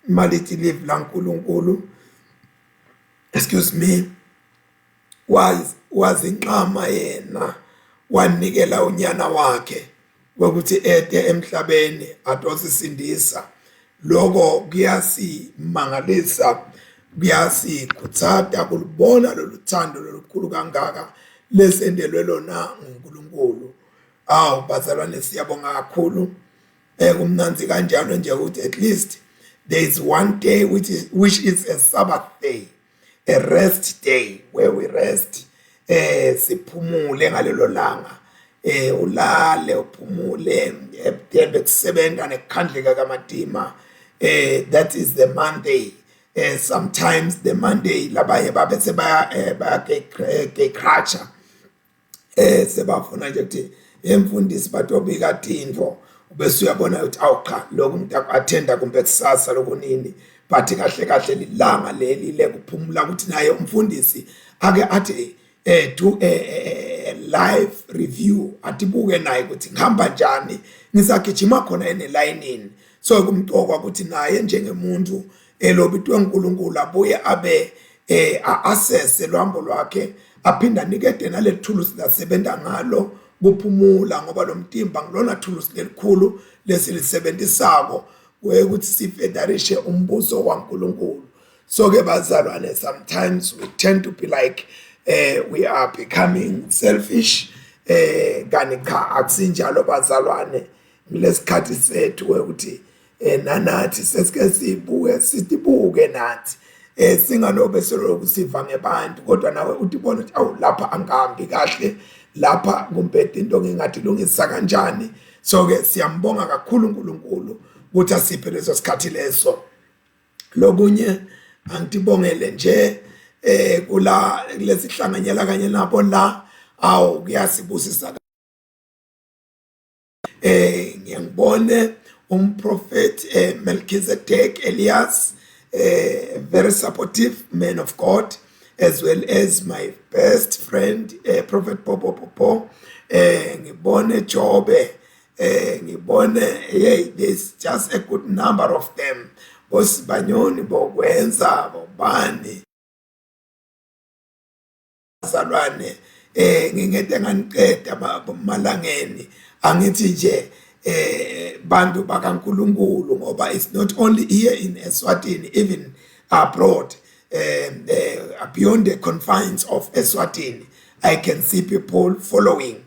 Malithi live laNkulunkulu, excuse me, wazinqama yena wanikela unyana wakhe ukuthi ete emhlabeni atosisindisa. Lokho kuyasimangalisa, kuyasikhuthata kulubona lolu thando lolukhulu kangaka lesendelwe lona nguNkulunkulu. Awu bazalwane, siyabonga kakhulu. Kumnandzi kanjalo nje ukuthi at least there is one day which is a Sabbath day, a rest day where we rest, siphumule ngalelo langa, ulale uphumule ebudeni bekusebenza nekukhandleka kamatima. That is the Monday. Sometimes the Monday labanye babe sebaya baya gate sebafuna nje ukuthi emfundisi batobika tintfo, bese uyabona ukuthi awu cha, lokhu umuntu aku-attenda kumbe kusasa lokunini, but kahle kahle lilanga leli lekuphumula ukuthi naye umfundisi ake athi do a live review, atibuke naye ukuthi ngihamba njani, ngisagijima khona enelayinini. So kumcokwa ukuthi naye njengemuntu elobitwe uNkulunkulu abuye abe assess lwambo lwakhe, aphinde anikede nale thulusi lasebenza ngalo kuphumula, ngoba lo mtimba ngilona thulusi lelikhulu lesilisebenzisako ukuthi sifedarishe umbuso waNkulunkulu. So ke bazalwane, sometimes we tend to be like we are becoming selfish, kani cha, akusinjalo bazalwane. Kulesikhathi sethu ukuthi nanathi sesike sibuke, sitibuke nathi, singalobe selokhu siva ngebantu, kodwa nawe utibona ukuthi awu, lapha angihambi kahle, lapha kumbe into ngingathi lungisa kanjani. So ke siyambonga kakhulu uNkulunkulu ukuthi asiphe leso sikhathi leso. Lokunye angitibongele nje kula lesihlanganyela kanye nabo la, awu, kuyasibusisa. Ngiyangibone umprofeti Melchizedek Elias, very supportive man of God, as well as my best friend, Prophet Popo Popo. Ngibone Jobe, ngibone, hey, there's just a good number of them, bosibanyoni bokwenza bobani bazalwane. Ngingede nganiqeda malangeni, angithi nje bantu bakaNkuluNkulu, ngoba it's not only here in Eswatini, even abroad, beyond the confines of Eswatini, I can see people following.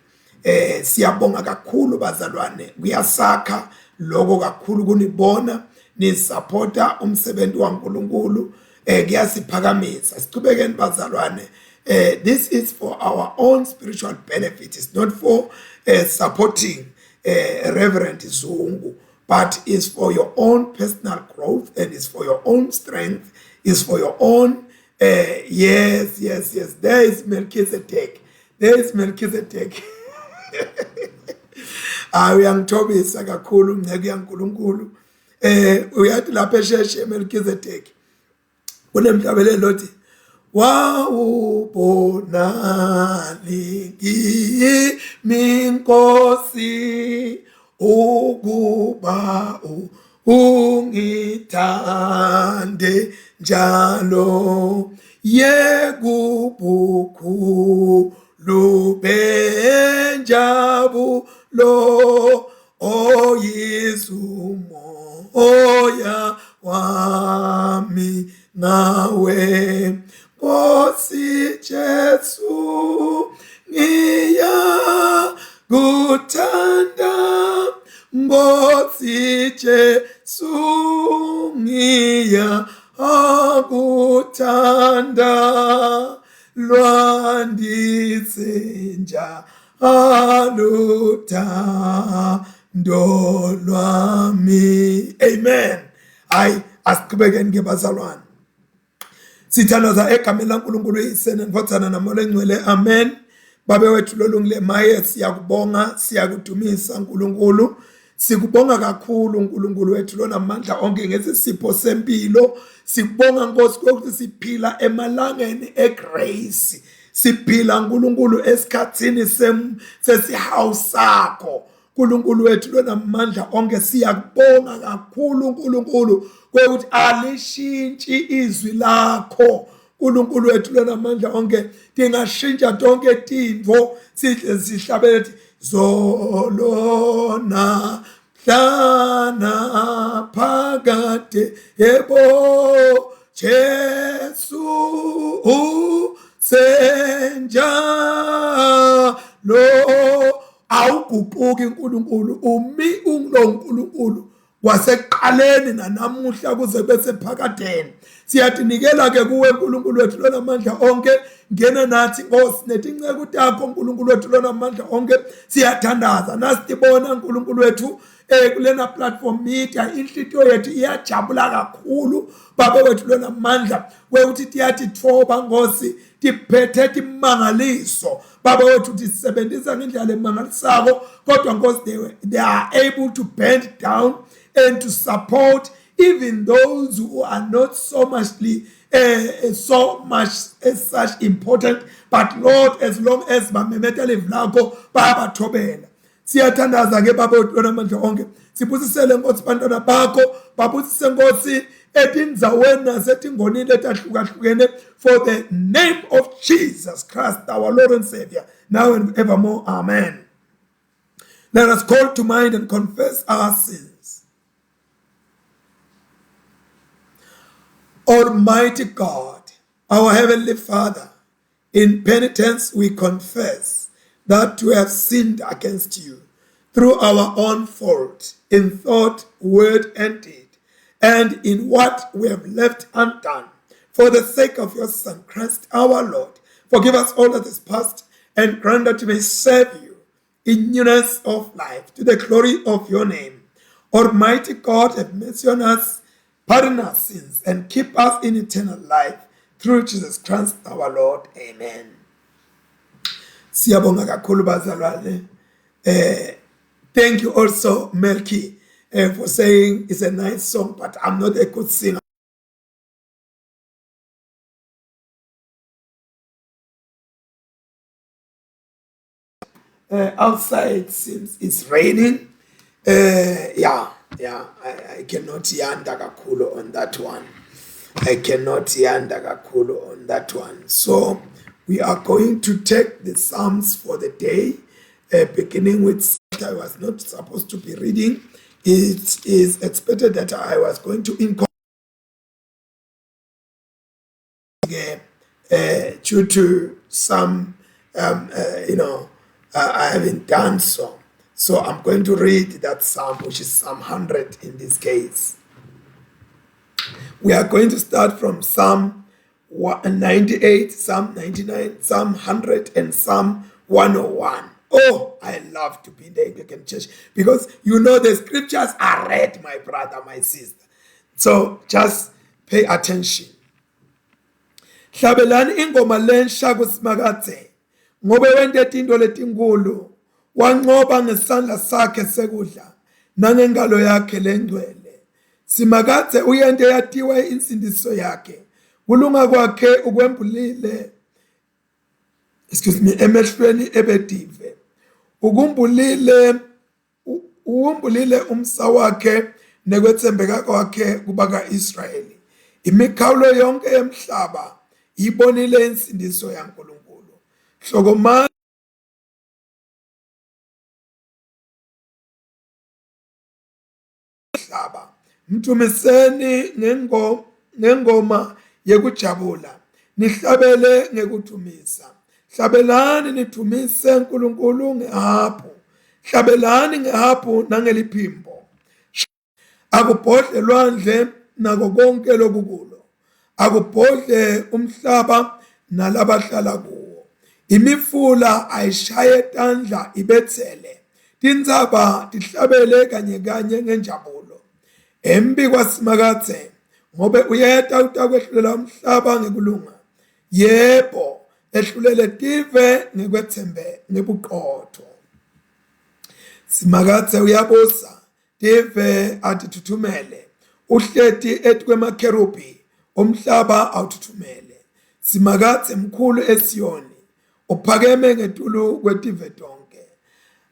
Siyabonga kakhulu bazalwane, kuyasakha lokho kakhulu kunibona nisupporta umsebenzi waNkuluNkulu. Kuyasiphakamisa, sichubekeni bazalwane. This is for our own spiritual benefit. It's not for supporting Reverend Zungu, but it's for your own personal growth and it's for your own strength, it's for your own yes, there is Melchizedek, there is Melchizedek. Hayi, uyangithobisa kakhulu nceke yaNkuluNkulu. Uyathi lapha esheshe Melchizedek kunemhlabelelo othi wawubonani kimi Nkosi ukuba ungithande njalo yekubukhulu benjabulo oyizumo oya wami ngawe Nkosi Jesu, ngiya kuthanda Nkosi Jesu, ngiya akuthanda lwandise njalo uthando lwami. Amen. Hayi, asiqhubekeni ke bazalwane. Sithandaza egameni laNkulunkulu Uyise neNdvodzana naMoya Lengcwele, amen. Babe wethu lolungile, maye siyakubonga, siyakudumisa Nkulunkulu. Sikubonga kakhulu Nkulunkulu wethu lonamandla onke ngesisipho sempilo. Sikubonga Nkosi ukuthi siphila emalangeni egrace, siphila Nkulunkulu esikhathini sesihawu sakho. Nkulunkulu wethu lonamandla onke siyakubonga kakhulu Nkulunkulu kwekuthi alishintshi izwi lakho uNkulunkulu wethu lonamandla onke tingashintsha tonke tintfo sihle sihlabele zolona hlana phakade yebo Jesu senjalo awuguquki uNkulunkulu umi ungulo uNkulunkulu kwasekuqaleni nanamuhla kuze kube sephakadeni siyatinikela ke kuwe nkulunkulu wethu lonamandla onke ngena nathi nkosi netinceku takho nkulunkulu wethu lonamandla onke siyathandaza nasitibona nkulunkulu wethu eh kulena platform media inhlitiyo yethu iyajabula kakhulu baba wethu lonamandla kwekuthi tiyatitfoba nkosi tiphethe timangaliso baba wethu tisebenzisa ngendlela emangalisako kodwa nkosi they, they are able to bend down and to support even those who are not so muchly uh, so much as such important but lord as long as bamemeta livi lakho bayabathobela siyathandaza ke baba wethu onamandla onke sibusisele nkosi bantwana bakho babusise nkosi etindzaweni nasetingonini letahlukahlukene for the name of jesus christ our lord and savior now and evermore amen let us call to mind and confess our sins Almighty God, our Heavenly Father, In penitence, we confess that we have sinned against you through our own fault, in thought, word, and deed, and in what we have left undone. For the sake of your Son, Christ our Lord, forgive us all that is past and grant that we may serve you in newness of life to the glory of your name. Almighty God, have mercy on us, pardon our sins, and keep us in eternal life through Jesus Christ our Lord. Amen. Siyabonga kakhulu bazalwane. Eh thank you also Melky eh, for saying it's a nice song but I'm not a good singer. Uh, outside seems it's raining. Uh, yeah, yeah, I, I cannot yanda kakhulu on that one. I cannot yanda kakhulu on that one. So we are going to take the Psalms for the day, uh, beginning with I was not supposed to be reading. It is expected that I was going to incorporate ke eh due to some um uh, you know uh, I haven't done so so I'm going to read that psalm which is Psalm 100 in this case we are going to start from Psalm 98 Psalm 99 Psalm 100 and Psalm 101 Oh, I love to be in the Anglican Church because you know the scriptures are read, my brother, my sister. So just pay attention. Hlabelani ingoma lensha kuSimakadze ngobe wente tintfo letinkulu wanqoba ngesandla sakhe sekudla nangengalo yakhe lengcwele. Simakadze uyente yatiwa insindiso yakhe kulunga kwakhe ukwembulile excuse me emehlweni ebetive ukumbulile Uwumbulile umsa wakhe nekwetsembeka kwakhe kubaka-Israyeli. Imikhawulo yonke yemhlaba iyibonile insindiso yaNkulunkulu. Hlokomani mhlaba mdumiseni ngengoma yekujabula nihlabele ngekudumisa hlabelani nidumise uNkulunkulu ngehabhu hlabelani ngehabhu nangeliphimbo akubhodle lwandle nako konke lokukulo akubhodle umhlaba nalabahlala kuwo imifula ayishaye tandla ibethele tintsaba tihlabele kanye kanye ngenjabulo embi kwasimakadze ngobe uyeta utakwehlulela umhlaba ngekulunga yebo ehlulele tive ngekwethembe ngebuqotho simakadze uyabusa Tive atithuthumele, uhleti etikwemakherubhi, umhlaba awuthuthumele. Simakadze mkhulu eSiyoni, uphakeme ngetulu kwetive tonke.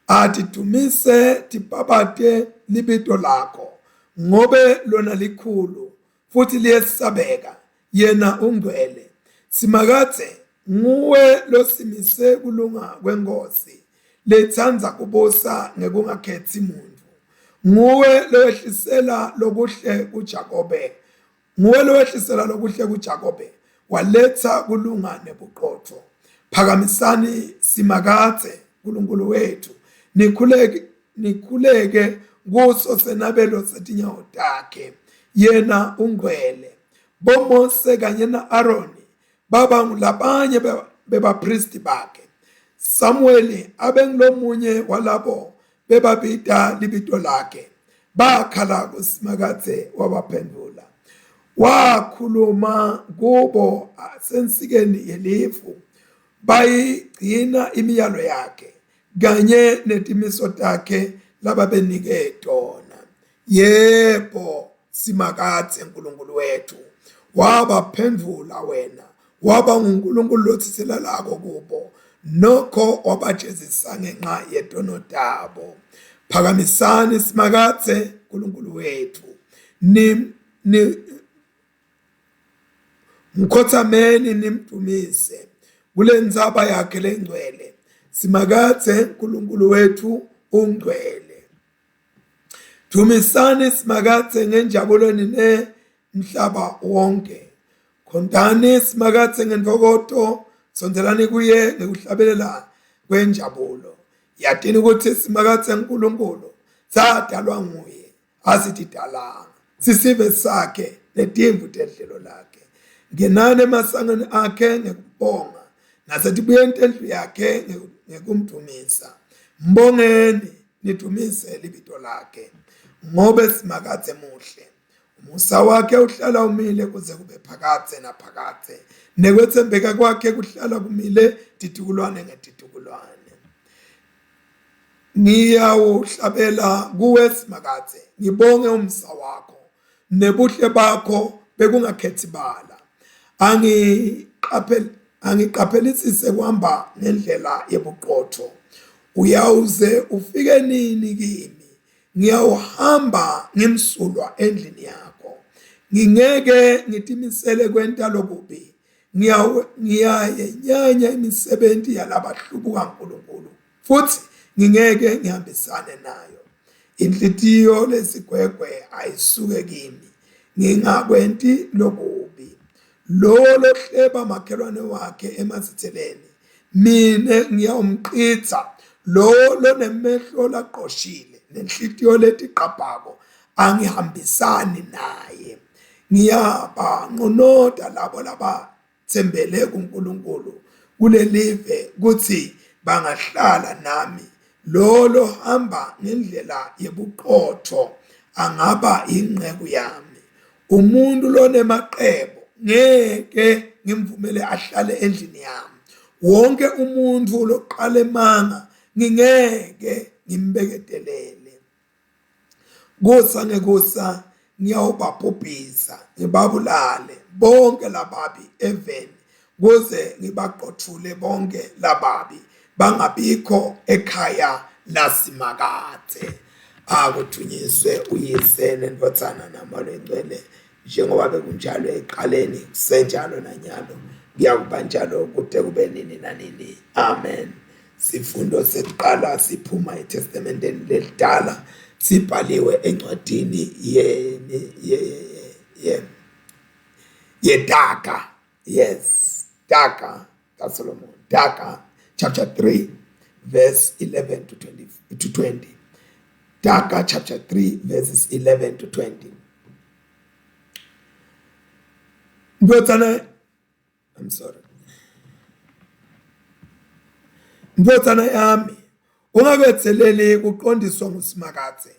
Atidumise tibabate libito lakho, ngobe lona likhulu futhi liyesabeka, yena ungcwele. Simakadze, nguwe losimise kulunga kwenkhosi letsandza kubusa ngekungakhetsi muntfu. Nguwe lowehlisela lokuhle kuJakobe, Nguwe lowehlisela lokuhle kuJakobe, waletsa kulunga nebuqotho. Phakamisani Simakadze Nkulunkulu wethu, nikhuleke nikhuleke kuso senabelo setinyawo takhe. Yena ungcwele. BoMose kanye na-Aroni baba ngulabanye bebaphristi bakhe. Samuweli abengulomunye walabo bebabita libito lakhe. Bakhala kuSimakadze wabaphendvula. Wakhuluma kubo asensikeni yelifu, bayigcina imiyalo yakhe kanye netimiso takhe lababenike tona. Yebo, Simakadze Nkulunkulu wethu, wabaphendvula wena, waba nguNkulunkulu lotsetselelako kubo, nokho wabajezisa ngenxa yetono tabo. Phakamisani Simakadze Nkulunkulu wethu, ni, ni mkhothameni nimdumise kule ntsaba yakhe lengcwele. Simakadze Nkulunkulu wethu ungcwele. Dumisani Simakadze ngenjabulo nine mhlaba wonke. Khontani Simakadze ngentfokoto, sondzelani kuye ngekuhlabelela kwenjabulo. Yatini ukuthi Simakadze uNkulunkulu sadalwa nguye, asitidalanga. Sisive sakhe netimvu tedlelo lakhe. Ngenani emasangweni akhe ngekubonga nasetibuyeni tendlu yakhe ngekumdumisa. Mbongeni nidumise libito lakhe ngobe Simakadze muhle. Umusa wakhe uhlala umile kuze kube phakadze naphakadze, nekwetsembeka kwakhe kuhlala kumile titukulwane ngetitukulwane. Ngiyawuhlabela kuwe Simakadze, ngibonge umusa wakho nebuhle bakho bekungakhethi bala. Angiqaphel angiqaphelisise kuhamba ngendlela yebuqotho. Uyawuze ufike nini kimi? Ngiyawuhamba ngimsulwa endlini yakho. Ngingeke ngitimisele kwenta lokubi. Ngiyayenyanya imisebenzi yalabahlubuka uNkulunkulu futhi ngingeke ngihambisane nayo. Inhlitiyo lesigwegwe ayisuke kimi, ngingakwenti lokubi. Lowo lohleba makhelwane wakhe emasitheleni, mina ngiyawumqitha. Lowo lonemehlo laqoshile nenhlitiyo letiqabhako angihambisani naye. Ngiyabanqonota labo labatsembele kuNkulunkulu kulelive kutsi bangahlala nami. Lowo lohamba ngendlela yebuqotho angaba yinceku yami. Umuntu lonemaqebo ngeke ngimvumele ahlale endlini yami. Wonke umuntu loqala emanga ngingeke ngimbeketelele. Kusa ngekusa ngiyawubabhubhisa ngibabulale bonke lababi eveni kuze ngibaqothule bonke lababi bangabikho ekhaya laSimakadze. Akuthunyiswe uYise neNdvodzana naMoya Longcwele njengoba bekunjalo ekuqaleni kusenjalo nanyalo kuyakuba njalo kude kube nini nanini. Amen. Sifundo sekuqala siphuma eTestamenteni lelidala sibhaliwe encwadini ye ye ye yeTaga. Yes, Taga kaSolomon. Taga chapter 3 verse 11 to 20 to 20. Taga chapter 3 verses 11 to 20. Ndvodzana I'm sorry. Ndvodzana yami, ungakwetseleli kuqondiswa nguSimakadze,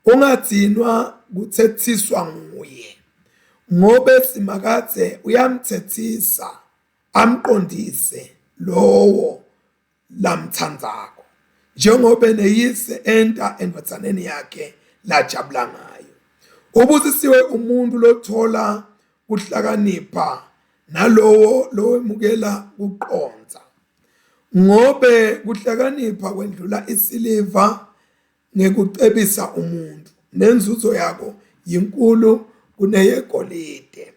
ungadzinwa kutsethiswa nguye, ngobe Simakadze uyamtsetsisa amqondise lowo lamtsandzako, njengobe neyise enta endvodzaneni yakhe lajabula ngayo. Ubusisiwe umuntu lothola kuhlakanipha nalowo lowemukela kuqondza. Ngobe kuhlakanipha kwendlula isiliva ngekucebisa umuntu, nenzuzo yako yinkulu kuneyegolide.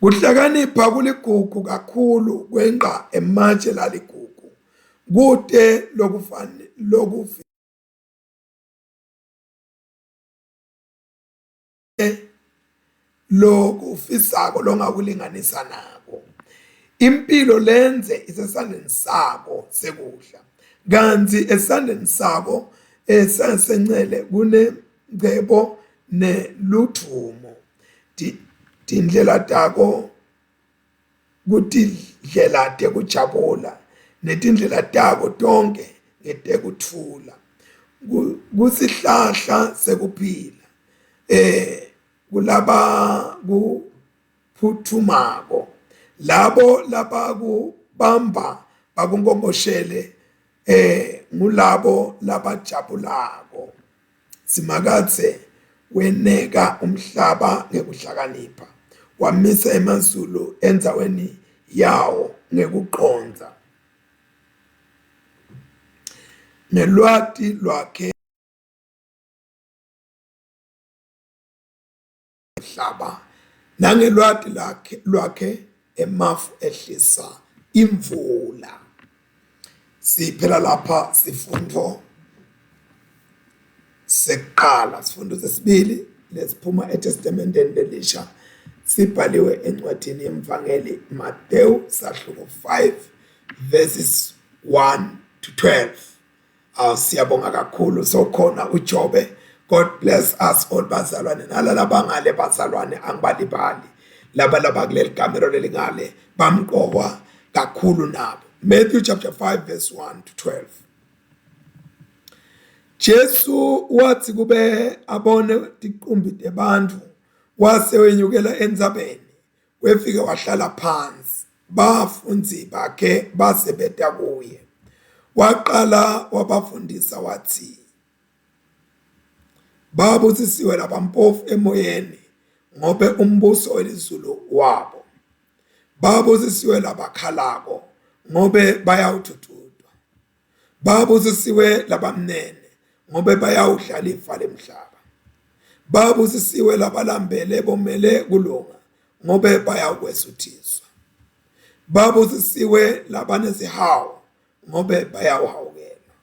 Kuhlakanipha kuligugu kakhulu kwenqa ematshe laligugu, kute lokufane lokufi lokufisako longakulinganisa nako. Impilo lenze isesandleni sabo sekudla, kanti esandleni sabo esasencele kunengcebo neludvumo. Tindlela tako kutindlela tekujabula netindlela tako tonke ngetekuthula. Kusihlahla sekuphila eh kulaba kuphuthumako labo labakubamba bakunkonkoshele eh ngulabo labajabulako. Simakadze weneka umhlaba ngekuhlakanipha, wamisa emazulu endzaweni yawo ngekucondza. Ngelwati lwakhe umhlaba nangelwati lakhe lwakhe emafu ehlisa imvula. Siphela lapha sifundo sekuqala, sifundo sesibili lesiphuma eTestamenteni lelisha sibhaliwe encwadini yemvangeli Mateyu sahluko 5 verses 1 to 12. Aw siyabonga kakhulu sokhona uJobe God bless us all bazalwane nalala bangale bazalwane angibalibali laba laba kuleli kamero lelingale bamqokwa kakhulu nabo Matthew chapter 5 verse 1 to 12 Jesu wathi kube abone tiqumbi tebantfu wase wenyukela entsabeni wefike wahlala phansi bafundzi bakhe base beta kuye waqala wabafundisa wathi babusisiwe labampofu emoyeni ngobe umbuso welizulu wabo babusisiwe labakhalako ngobe bayawudududwa Babusisiwe labamnene ngobe bayawudla lifa lemhlaba. Babusisiwe labalambele bomele kulunga ngobe bayawukwesuthiswa. Babusisiwe labanesihawu ngobe bayawuhawukelwa.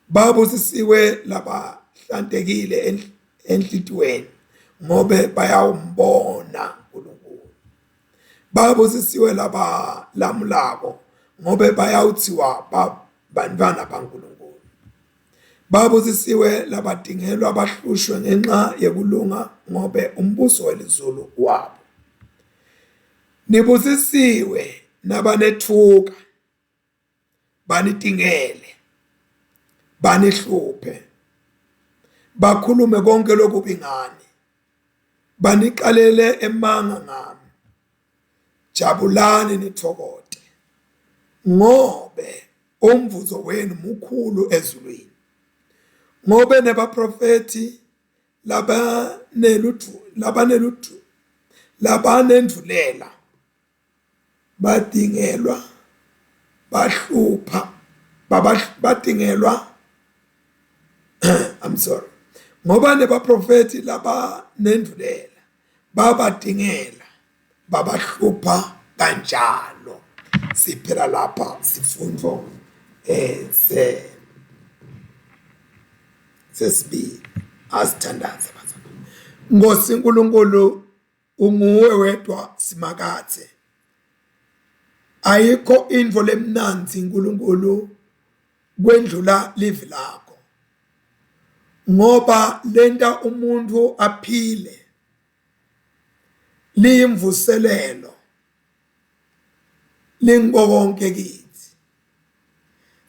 Babusisiwe labahlantekile enhlitiyweni ngobe bayawumbona uNkulunkulu. Babusisiwe labalamulako ngobe bayawuthiwa bantfwana baNkulunkulu. Babusisiwe labadingelwa bahlushwe ngenxa yekulunga ngobe umbuso welizulu wabo. Nibusisiwe nabanetfuka banitingele banihluphe bakhulume konke lokubi ngani baniqalele emanga ngami jabulani nithokote ngobe umvuzo wenu mukhulu ezulwini ngobe nebaprofethi labaneluthu labaneluthu labanendvulela badingelwa bahlupha badingelwa I'm sorry ngoba nebaprofethi labanendulela babadingela babahlupha kanjalo siphela lapha sifundo eh se sesibili asithandaze bazalwane Nkosi uNkulunkulu Unguwe wedwa Simakadze. Ayikho intfo lemnandzi Nkulunkulu kwendlula livi lakho. Ngoba lenta umuntu aphile. Liyimvuselelo. Lingiko konke kithi.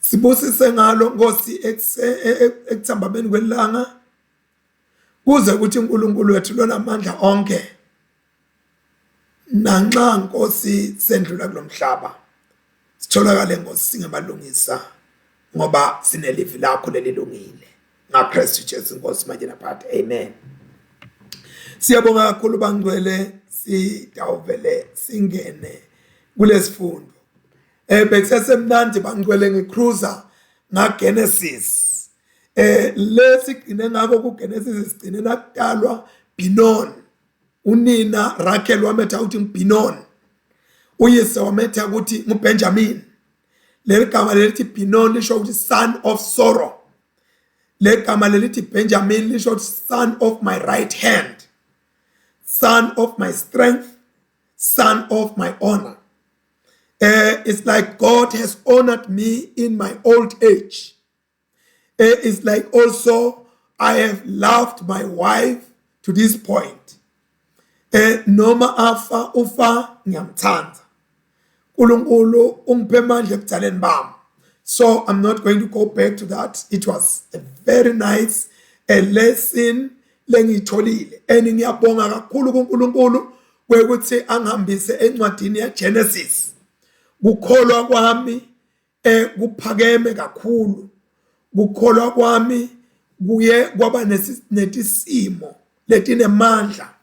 Sibusise ngalo Nkosi ekuthambameni kwelanga. Kuze kuthi uNkulunkulu wethu lonamandla onke nanxa Nkosi sendlula kulomhlaba sitholakale Nkosi singemalungisa ngoba sinelivi lakho lelilungile ngaKristu Jesu Nkosi manje naphakade amen. Siyabonga kakhulu bangcwele sitawuvele singene. Kulesifundo bekusesemnandi bangcwele ngicruiser ngaGenesis. Lesigcine ngako kuGenesis sigcine nakutalwa Binon. Unina Rachel wametha ukuthi nguBinon, uyise wametha ukuthi nguBenjamin. Leli gama lelithi Binon lisho ukuthi son of sorrow. Legama lelithi Benjamin lisho ukuthi son of my right hand, son of my strength, son of my honor. It's like God has honored me in my old age. It's like also I have loved my wife to this point. Noma afa ufa ngiyamthanda. uNkulunkulu ungiphe amandla ebudaleni bami. So I'm not going to go back to that. It was a very nice a lesson lengiyitholile and ngiyabonga kakhulu kuNkulunkulu kwekuthi angihambise encwadini yaGenesis. Kukholwa kwami kuphakeme kakhulu. Kukholwa kwami kuye kwaba netisimo letinemandla.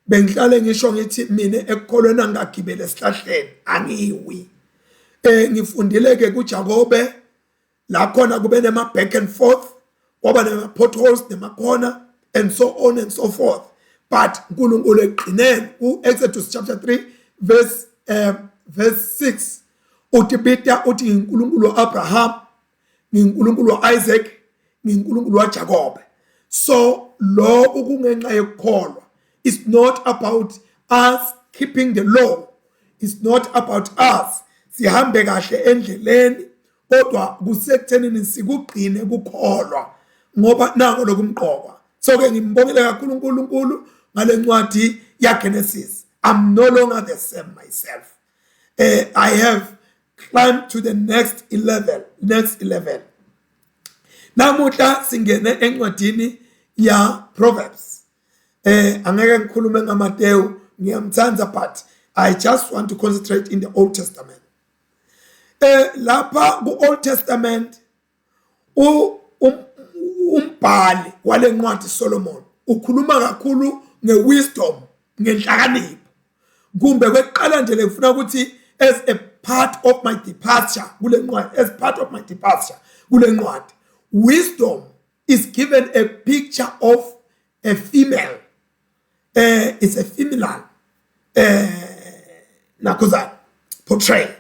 Bengihlale ngisho ngithi mina ekukholweni angagibele esihlahleni angiwi. Ngifundile ke kuJakobe la khona kube nema back and forth, kwaba nema potholes nemakhona and so on and so forth, but uNkulunkulu ekugcineni ku-Exodus chapter 3 verse 6 uthi bita uthi ngiNkulunkulu waAbraham, ngiNkulunkulu waIsaac, ngiNkulunkulu waJakobe. So lokhu kungenxa yokukholwa. It's not about us keeping the law, it's not about us sihambe kahle endleleni, kodwa kusekuthenini sikugcine kukholwa ngoba nako lokumqokwa. So ke ngimbongile kakhulu uNkulunkulu ngale ncwadi yaGenesis. I'm no longer the same myself. I have climbed to the next level, next level. Namuhla singene encwadini ya Proverbs. Angeke ngikhulume ngaMateyu, ngiyamthanda, but I just want to concentrate in the Old Testament. Lapha ku Old Testament umbhali walencwadi Solomon ukhuluma kakhulu ngewisdom, ngenhlakanipho. Kumbe kweqala nje lekufuna ukuthi as a part of my departure kule ncwadi, as part of my departure kule ncwadi, wisdom is given a picture of a female. It's a female nakhuzana portray.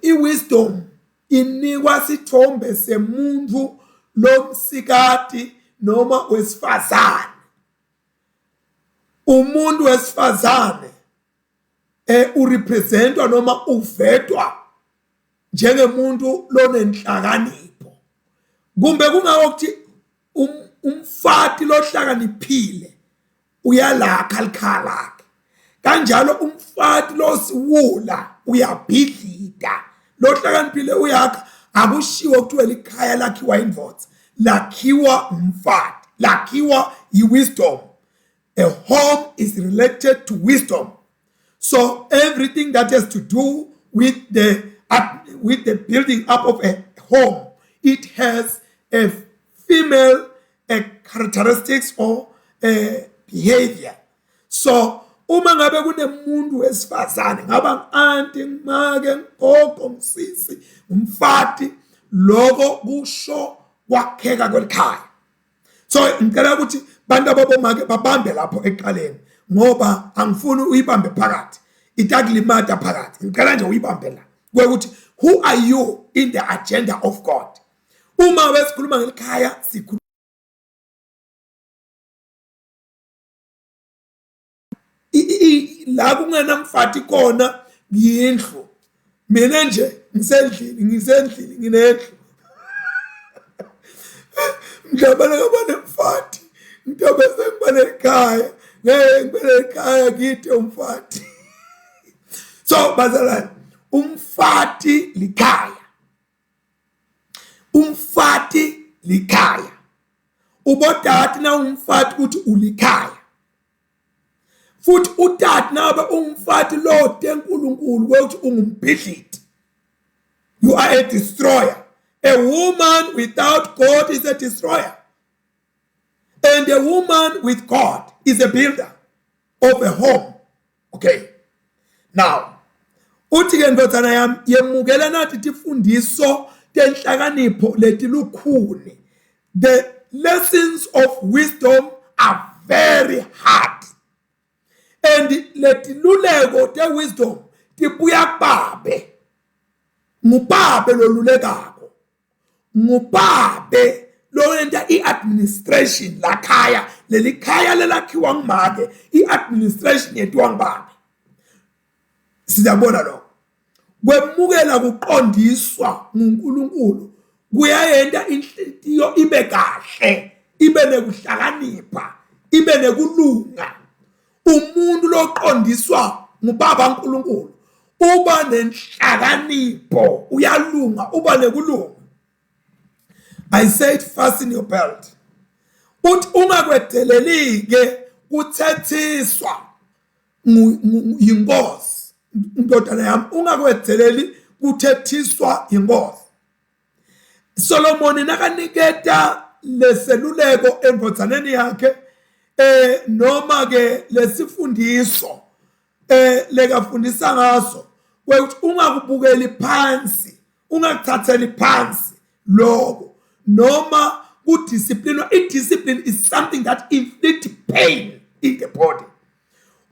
I-wisdom inikwa sithombe semuntu lomsikati noma wesifazane. Umuntu wesifazane urepresentwa noma uvetwa njengemuntu lonenhlakanipho, kumbe kungakuthi umfati lohlakaniphile uyalakha likhaya lakhe, kanjalo umfati losiwula uyabhidlita. Lohlakaniphile uyakha. Akushiwo kuthiwa likhaya lakhiwa indvodza, lakhiwa umfati, lakhiwa yi-wisdom. A home is related to wisdom. So everything that has to do with the building up of a home, it has a female a characteristics or a behavior. So uma ngabe kunemuntu wesifazane, ngaba ngi-anti, ngimake, ngigogo, ngisisi, umfati, lokho kusho kwakheka kwelikhaya. So ngicela ukuthi bantu ababomake babambe lapho ekuqaleni, ngoba angifuni uyibambe phakathi, itakulimata phakathi. Ngicela nje uyibambe la kwekuthi who are you in the agenda of God. Uma besikhuluma ngelikhaya, sikhuluma la kungenamfati khona yindlu. Mina nje ngisendlini, ngisendlini, nginendlu. Mhlawumbe ngaba nemfati ngiyobe sengiba nekhaya, ngeke ngibe nekhaya ngide umfati. So bazalwane, umfati likhaya, umfati likhaya. Ubodati na umfati ukuthi ulikhaya, futhi utati nabe ungumfati lo tenkulunkulu ukuthi ungumbhidliti. You are a destroyer. A woman without God is a destroyer, and a woman with God is a builder of a home. Okay, now Uthi ke ndvodzana yami yemukela nathi tifundiso tenhlakanipho letilukhuni. The lessons of wisdom are very hard. And letiluleko te-wisdom tibuya kubabe. Ngubabe lolulekako. Ngubabe lowenta i-administration lakhaya leli khaya lelakhiwa ngumake i-administration yentiwa ngubabe. Siyabona lokho. Kwemukela kuqondiswa nguNkulunkulu kuyayenta inhlitiyo ibe kahle, ibe nekuhlakanipha, ibe nekulunga. Umuntu loqondiswa ngubaba uNkulunkulu uba nenhlakanipho, uyalunga, uba nekulunga. I said fasten your belt. Uthi ungakwedeleli ke kuthethiswa yinkosi ndodana yami ungakwedeleli kuthethiswa yinkosi. Solomoni nakaniketa leseluleko endvodzaneni yakhe eh noma ke lesifundiso eh lekafundisa ngaso kwekuthi ungakubukeli phansi ungakuthatheli phansi lokho noma kudiscipline i-discipline is something that inflict pain in the body.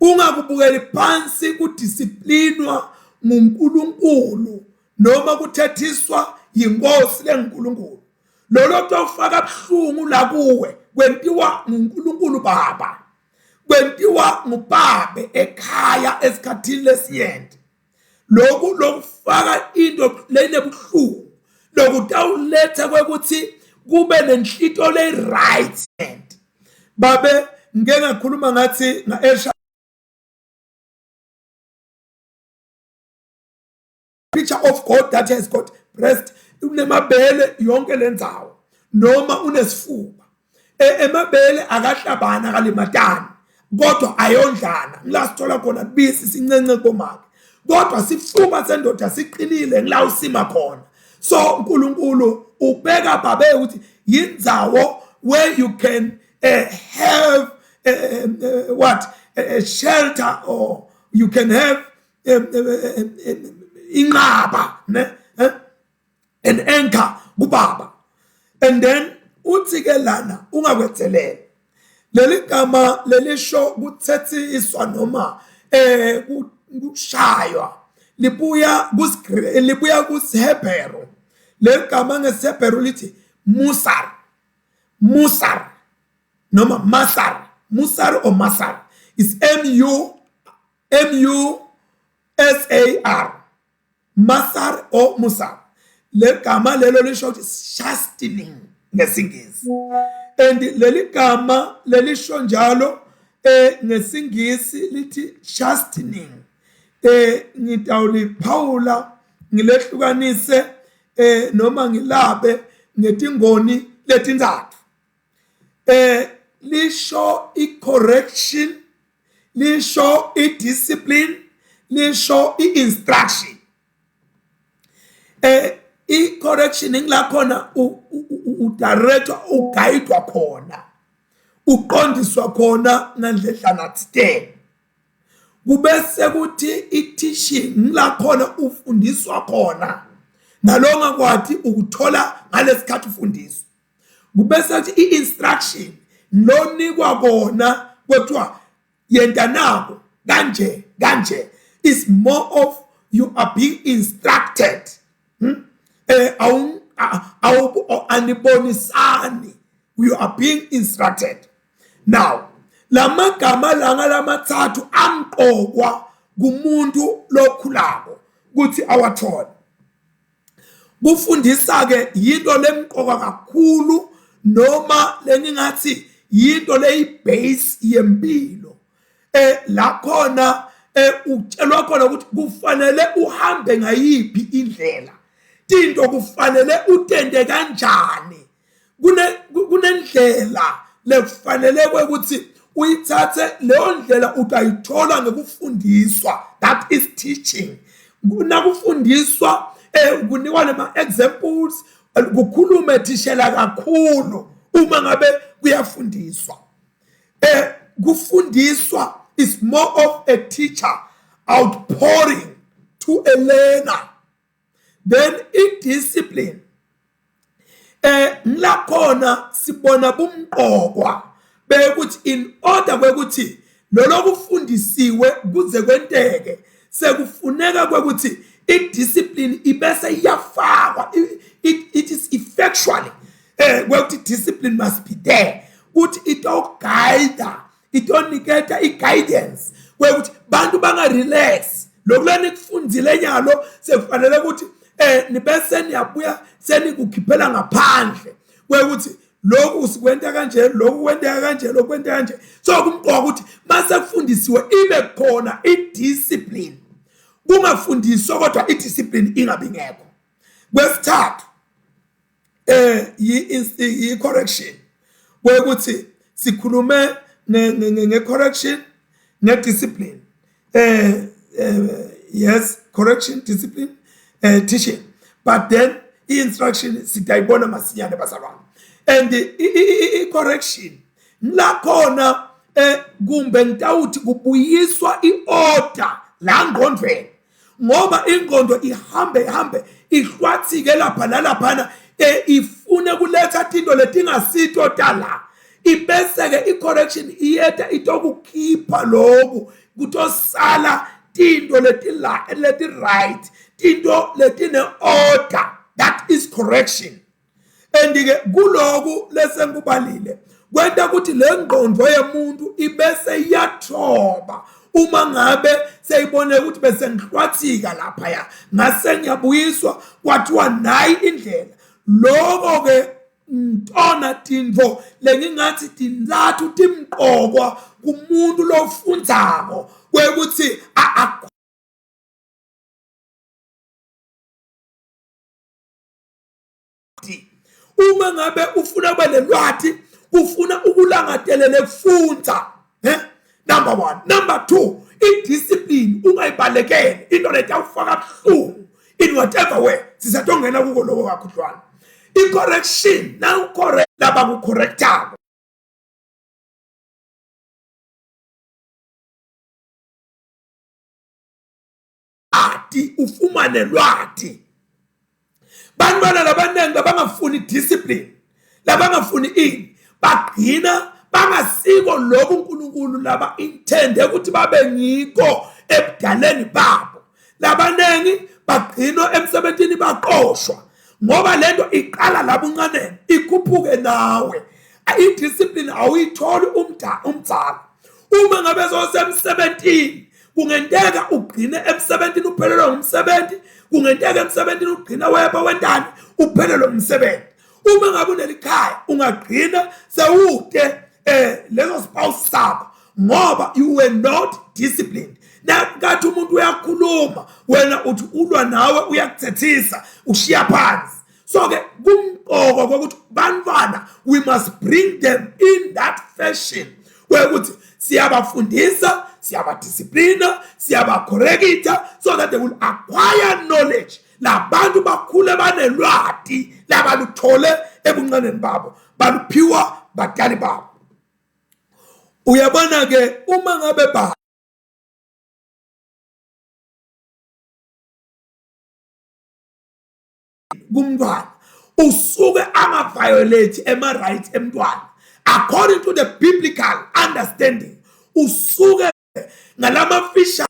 Ungakubukeli phansi kudisciplinwa nguNkulunkulu noma kuthethiswa yinkosi lenguNkulunkulu. Lolo tofaka buhlungu la kuwe kwentiwa nguNkulunkulu Baba, kwentiwa ngubabe ekhaya esikhathini lesiyende. Lokhu lokufaka into lenebuhlungu lokutawuletha kwekuthi kube nenhlito le right hand. Babe ngike ngakhuluma ngathi nga picture of God that has got breast unemabele yonke lendzawo noma unesifuba e, emabele akahlabana akalimatani kodwa ayondlana ngila sithola khona bisi sincence komake kodwa sifuba sendoda siqinile ngila usima khona so uNkulunkulu ubeka babe ukuthi yindzawo where you can uh, have uh, uh, what a shelter or you can have inqaba ne eh? an anchor kubaba and then uthi ke lana ungakwetheleli leli gama lelisho kuthethiswa noma eh kushaywa libuya libuya kusiHebheru leli gama ngesiHebheru lithi musar musar noma masar musar or masar is M U M U S A R Masar or Musar legama lelo lisho ukuthi chastening ngesingisi and leli gama lelisho njalo eh ngesingisi lithi chastening eh ngitawuliphawula ngilehlukanise eh noma ngilabe ngetingoni letintsatfu eh lisho i-correction lisho i-discipline lisho i-instruction eh i-correction ngila khona udirectwa uguidwa khona uqondiswa khona ngandledlana thiteni kubese kuthi i-teaching ngila khona ufundiswa khona nalo ngakwati ukuthola ngalesikhathi ufundiswa kubese kuthi i-instruction lonikwa kona kwethiwa yenta nako kanje kanje is more of you are being instructed hmm? eh awu awu anibonisani you are being instructed now lamagama langa lamathathu amqokwa kumuntu lokhulako ukuthi awathole Kufundisa ke yinto lemqoka kakhulu noma lengingathi yinto leyibase yempilo eh la khona eh utshelwa khona ukuthi kufanele uhambe ngayiphi indlela tinto kufanele utende kanjani kunendlela lekufanele ukuthi uyithathe leyo ndlela utayithola ngekufundiswa that is teaching nakufundiswa eh kunikwa lema examples kukhulume thishela kakhulu uma ngabe kuyafundiswa eh kufundiswa is more of a teacher outpouring. to a learner. Then i-discipline ngilakhona sibona bumqokwa bekuthi in order kwekuthi lolo kufundisiwe kuze kwenteke sekufuneka kwekuthi i-discipline ibese iyafakwa. It is effectually kwekuthi discipline must be there ukuthi itoguide, itoniketa i-guidance kwekuthi bantu banga-relax. Lokhu lenikufundile nyalo sekufanele ukuthi nibese niyabuya senikukhiphela ngaphandle kwekuthi lokhu sikwenta kanje, lokhu kwenteka kanje, lokhu kwenteka kanje. So kumqoka ukuthi mase kufundisiwe ibe khona i-discipline, kungafundiswa kodwa i-discipline ingabi ngekho. Kwesithathu yi-correction, kwekuthi sikhulume nge-correction ne-discipline. Yes, correction, discipline, teaching, but then i-instruction sidayibona masinyane bazalwane. And i-correction lakhona kumbe ngitawuthi kubuyiswa i-order la ngqondweni, ngoba ingqondo ihambe ihambe ihlwathike lapha nalaphana, ifune kuletha tinto letingasito tala. Ibese-ke i-correction iyeta itokukhipha loku, kutosala tinto leti-right, tinto letine-order. That is correction. And-ke kuloku lesengikubalile kwenta ukuthi le ngqondo yemuntu ibese iyathoba uma ngabe seyibone ukuthi bese ngihlwathika laphaya, ngase ngiyabuyiswa kwathiwa nayi indlela. Loko-ke ntona tintfo lengingathi tintsatfu timqokwa kumuntu lofundzako kwekuthi uma ngabe ufuna ukuba nelwati, ufuna ukulangatelele kufundza. Number 1. Number 2, i-discipline ungayibalekeli, into letawufaka buhlungu in whatever way. Sisatongena kuko lokho kakhudlwana. I-correction, nawucorrect laba kucorrectako ati ufumane lwati. Bantwana labaningi labangafuni discipline, labangafuni ini, bagcina bangasiko lokhu uNkulunkulu laba intende ukuthi babe ngiko ebudaleni babo. Labaningi bagcinwa emsebenzini baqoshwa, ngoba lento iqala lapho uncaneni ikhuphuke nawe. I-discipline awuyitholi umdzala. Uma ngabe sosemsebentini, kungenteka ugcine emsebentini uphelelwe ngumsebenzi, kungenteka emsebentini ugcine weba wentani uphelelwe ngumsebenzi. Uma ngabe unelikhaya ungagcina sewude leso spouse sakho, ngoba you were not disciplined. Nakathi umuntu uyakhuluma, wena uthi ulwa nawe, uyakuthethisa, ushiya phansi. So ke kumqoka kokuthi bantwana we must bring them in that fashion kwekuthi siyabafundisa, siyabadisciplina, siyabacorrecta so that they will acquire knowledge. Labantu bakhule banelwati labaluthole ebuncaneni babo, baluphiwa batali babo. Uyabona ke uma ngabe ba kumntwana usuke angaviolate ema rights emntwana according to the biblical understanding, usuke ngalama fisha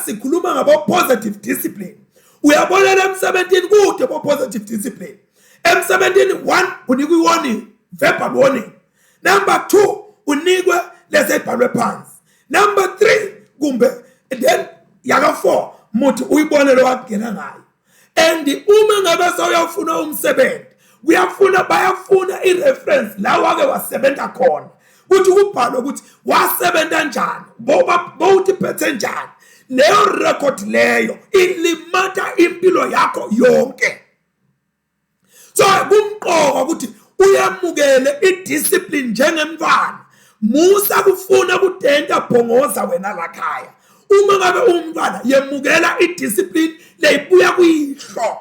sikhuluma ngabo positive discipline. Uyabona emsebentini kude bo positive discipline. Emsebentini 1 unikwe warning, verbal warning. Number 2 unikwe lesebhalwe phansi. Number 3 kumbe then yaka 4 muthi uyibone lo wakungena ngayo. And uma ngabe sewuyafuna umsebenzi, kuyafuna bayafuna i-reference la wake wasebenza khona, kuthi kubhalwe ukuthi wasebenza kanjani, bowuthi phethe njani. Leyo record leyo ilimata impilo yakho yonke. So kumqoka ukuthi uyamukele i-discipline njengemntwana. Musa kufuna kudenta bhongoza wena lakhaya. Uma ngabe umntwana yemukela i-discipline leyibuya kuyihlo.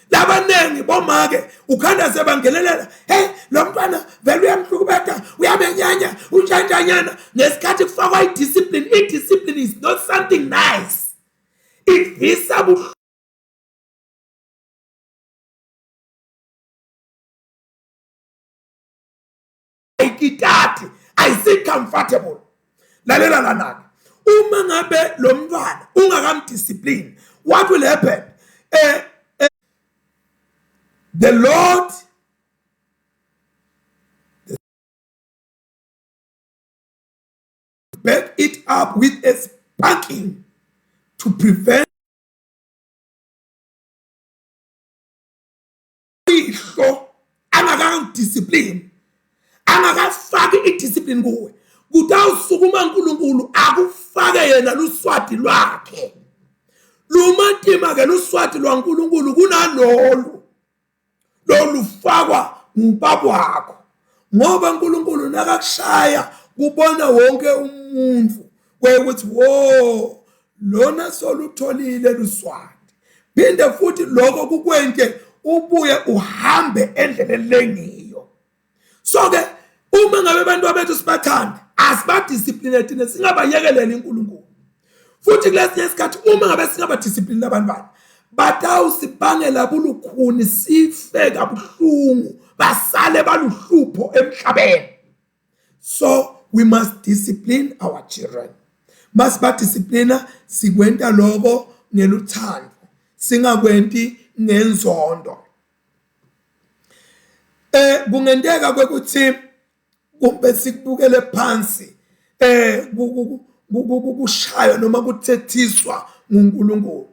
Labanengi bomake ukhanda sebangenelela, hey Lo mntwana vele uyamhlukubeta, uyamenyanya, unjanjanyana. Ngesikhathi kufakwa i-discipline, i-discipline is not something nice. Ivisa buhlungu. Ayikitati, ayisi comfortable. Lalela lana-ke, uma ngabe lo mntwana ungakamdiscipline, what will happen? The Lord back it up with a spanking to prevent ihlo angakakudiscipline, angakafaki idiscipline kuwe, kutawusukuma uNkulunkulu akufake yena luswati lwakhe. Lumatima ke luswati lwaNkulunkulu kunalolu lolufakwa ngubaba wakho, ngoba uNkulunkulu nakakushaya kubona wonke umuntu kwekuthi wo lona solutholile luswati. Phinde futhi lokho kukwente ubuye uhambe endleleni lengiyo. So ke uma ngabe abantu bethu sibathanda, asibadiscipline thina, singabayekeleli uNkulunkulu. Futhi kulesinye isikhathi uma ngabe singabadiscipline abantwana, batawusibangela bulukhuni, sife kabuhlungu, basale baluhlupho emhlabeni. So we must discipline our children. Masibadisciplina sikwenta lokho ngeluthando, singakwenti ngenzondo. Kungenteka kwekuthi kumbe sikubukele phansi kushaywa noma kuthethiswa nguNkulunkulu.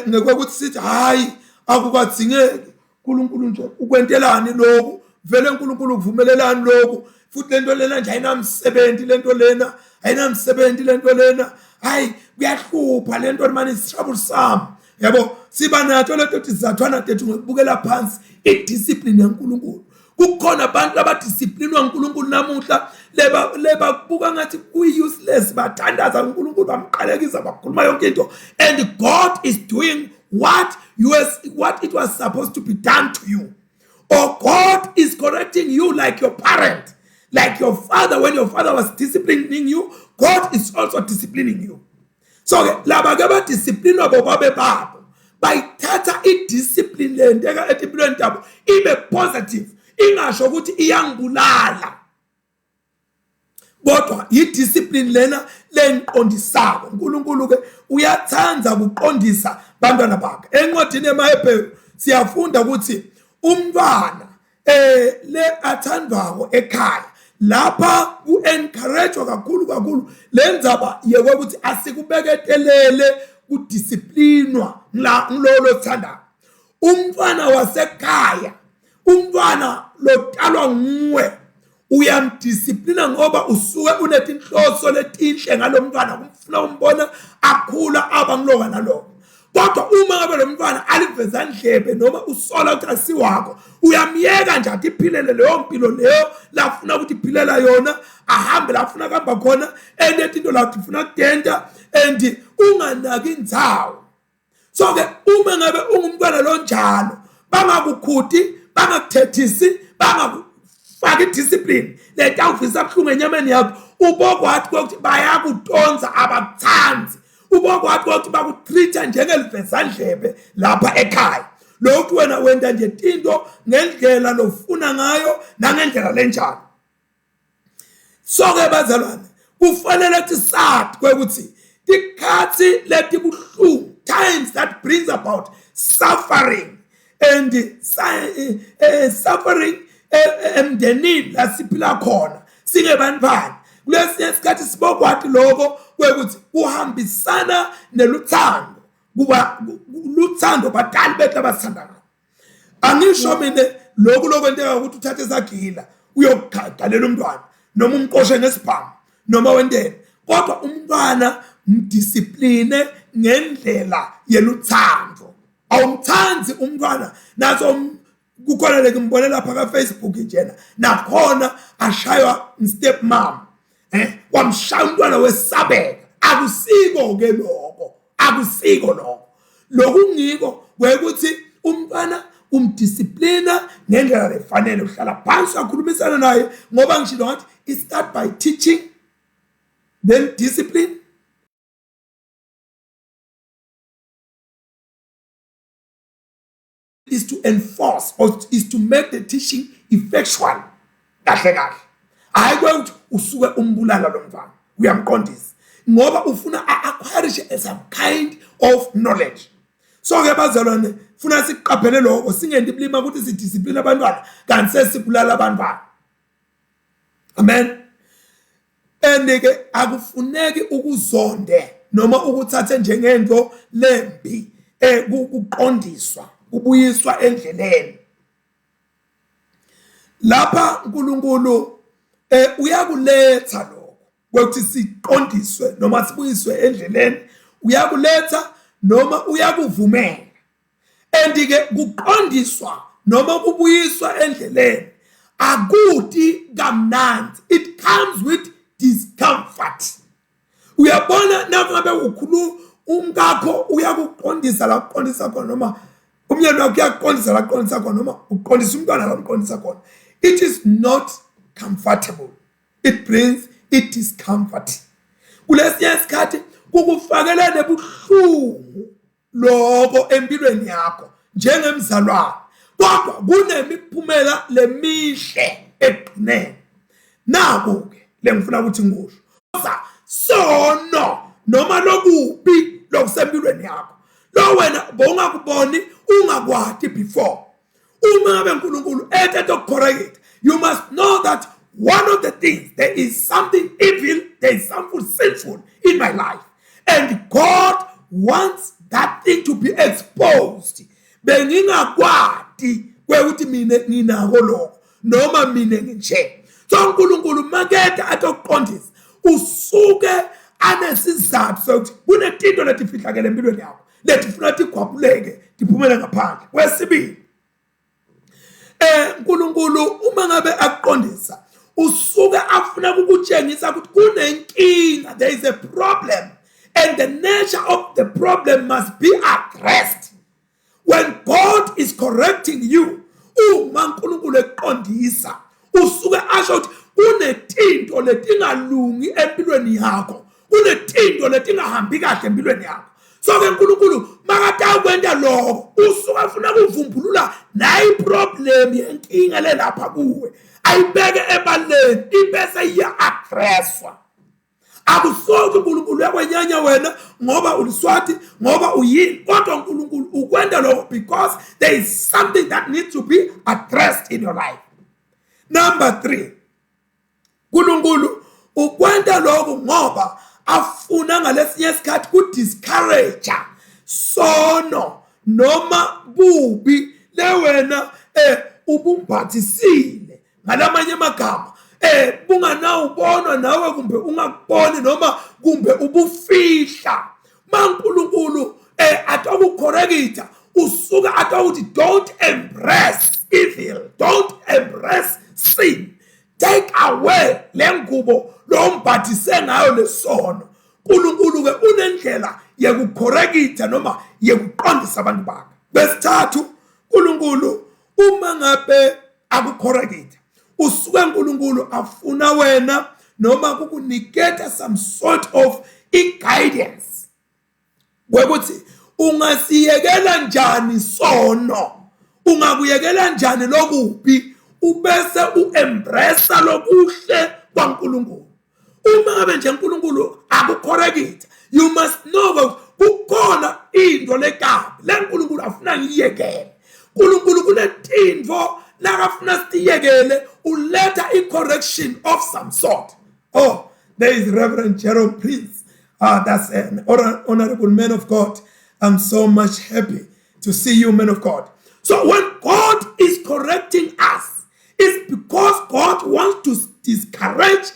Ngekwekuthi sithi hayi akukadzingeki, uNkulunkulu nje ukwentelani lokhu, vele uNkulunkulu ukuvumelelani lokhu, futhi lento lena nje ayinamsebenzi, lento lena ayinamsebenzi, lento lena hayi kuyahlupha lento manje, is troublesome. Yabo, siba nato leto tizathwana tethu ngokubukela phansi idiscipline yaNkulunkulu. Kukhona abantu abadisciplinwa uNkulunkulu namuhla leba lebakubuka ngathi kuyi-useless, bathandaza uNkulunkulu, bamqalekisa, bakhuluma yonke into, and God is doing what it was supposed to be done to you, or God is correcting you like your parent, like your father. When your father was disciplining you, God is also disciplining you. So ke laba ke badisciplinwa bobabe babo bayithatha idiscipline lenteka etimpilweni tabo ibe positive, ingasho ukuthi iyangibulala, kodwa idiscipline lena lengiqondisako. uNkulunkulu ke uyathanda ukuqondisa bantwana bakhe. Encwadini yemaHebheru siyafunda ukuthi umntwana le athandwako ekhaya lapha ku-encourage kakhulu kakhulu le ndzaba yekwekuthi asikubeketelele kudisciplinwa ngilolo lothandayo. Umntwana wasekhaya, umntwana lotalwa nguwe, uyamdisciplina ngoba usuke unetinhloso letinhle ngalo mntwana, ufuna umbona akhula aba ngiloka naloko. Kodwa uma ngabe lo mntwana aliveza ndlebe noma usola ukuthi asiwakho, uyamyeka nje athi iphilele leyo mpilo leyo lafuna ukuthi iphilela yona, ahambe lafuna kuhamba khona, ente tinto la tifuna kutenta, and unganaki indzawo. So ke uma ngabe ungumntwana lonjalo, bangakukhuti, bangakuthethisi, bangakufaki idiscipline letawuvisa buhlungu enyameni yakho, ubokwathi kokuthi bayakutonza, abakuthandi. Ubokwathi kokuthi bakutreat-a njengelivezandlebe lapha ekhaya, lokhu wena wenta nje tinto ngendlela lofuna ngayo nangendlela lenjalo. So ke bazalwane, kufanele ukuthi sathi kwekuthi tikhatsi letibuhlungu, times that brings about suffering and suffering emndenini la siphila khona singebantwana, kulesinye isikhathi sibokwati lokho kwekuthi kuhambisana neluthando, kuba luthando batali bethu abasithanda ngalo. Angisho mina lokhu lokwenteka ukuthi uthathe isagila uyokugagalela umntwana noma umqoshe ngesibhamu noma wentele, kodwa umntwana mdiscipline ngendlela yeluthando. Awumthandi umntwana naso. Kukhona le ngimbone lapha ka Facebook njena, nakhona ashaywa step mom, wamshaya umntwana wesabeka. Akusiko ke lokho, akusiko lokho. Lokungiko kwekuthi umntwana Umdisciplina ngendlela lefanele, uhlala phansi uyakhulumisana naye, ngoba ngishilo ngathi it start by teaching, then discipline. Is to enforce or is to make the teaching effectual. Kahle kahle, hayi kwekuthi usuke umbulala lo mfana, uyamqondisa ngoba ufuna a-acquire some kind of knowledge. So ke bazalwane, funa siqaphele lokho, singenti bulima ukuthi sidiscipline abantwana kanti sesibulala abantwana. Amen. And ke akufuneki ukuzonde noma ukuthathe njengento lembi kuqondiswa, kubuyiswa endleleni. Lapha uNkulunkulu uyakuletha lokho ukuthi siqondiswe noma sibuyiswe endleleni, uyakuletha noma uyakuvumela. And ke kuqondiswa noma kubuyiswa endleleni akuti kamnandi, it comes with discomfort. Uyabona, nakungabe ukhuluma umkakho uyakuqondisa la kuqondisa khona, noma umyeni wakho uyakuqondisa la kuqondisa khona, noma uqondisa umntwana la umqondisa khona, it is not comfortable, it brings it discomfort. Kulesinye isikhathi kukufakela nebuhlungu lokho empilweni yakho njengemzalwane, kodwa kunemiphumela lemihle ekugcineni. Naku-ke lengifuna ukuthi ngikusho, sono noma lokubi lokusempilweni yakho lo wena bowungakuboni, ungakwati before. Uma ngabe uNkulunkulu ethe ukucorrect, you must know that one of the things, there is something evil, there is something sinful in my life, and God wants that thing to be exposed. Bengingakwati kwekuthi mina nginako lokho noma mina nginje. So uNkulunkulu makede atokuqondisa, usuke anesizathu sokuthi kunetinto letifihlakele empilweni yakho letifuna tigwabuleke tiphumele ngaphandle. Kwesibili, uNkulunkulu uma ngabe akuqondisa usuke afuna ukukutshengisa ukuthi kunenkinga, there is a problem and the nature of the problem must be addressed. When God is correcting you, uma uNkulunkulu ekuqondisa, usuke asho ukuthi kunetinto letingalungi empilweni yakho, kunetinto letingahambi kahle empilweni yakho. So ke uNkulunkulu makatakwenta lokho, usuke afuna ukuvumbulula nayi problem yenkinga lelapha kuwe, ayibeke ebaleni, ibese iya-addresswa. Akusothi uNkulunkulu uyakwenyanya wena ngoba uliswati, ngoba uyini, kodwa uNkulunkulu ukwenta lokho because there is something that needs to be addressed in your life. Number 3, uNkulunkulu ukwenta lokho ngoba afuna ngalesinye isikhathi ku-discourage sono noma bubi le wena ubumphathisile. Ngalamanye amagama, bunganawubonwa nawe kumbe ungakuboni noma kumbe ubufihla. MaNkulunkulu atokucorrecta, usuka atokuthi don't embrace evil, don't embrace sin, take away le ngubo lo mbhathise ngayo lesono. uNkulunkulu ke unendlela yekucorrecta noma yekuqondisa abantu bakhe. Besithathu, uNkulunkulu uma ngabe akucorrecta, usuke uNkulunkulu afuna wena noma kukuniketa some sort of i-guidance kwekuthi ungasiyekela njani sono, ungakuyekela njani lokubi, ubese uembrace lokuhle kwaNkulunkulu. Uma ngabe nje uNkulunkulu akucorrecta, you must know kukhona into lekabi le uNkulunkulu afuna ngiyekele. uNkulunkulu kunetinto lakafuna sitiyekele, uletha i-correction of some sort. Oh, there is Reverend Jerome Prince. That's an honorable man of God. I'm so much happy to see you, man of God. So when God is correcting us, it's because God wants to discourage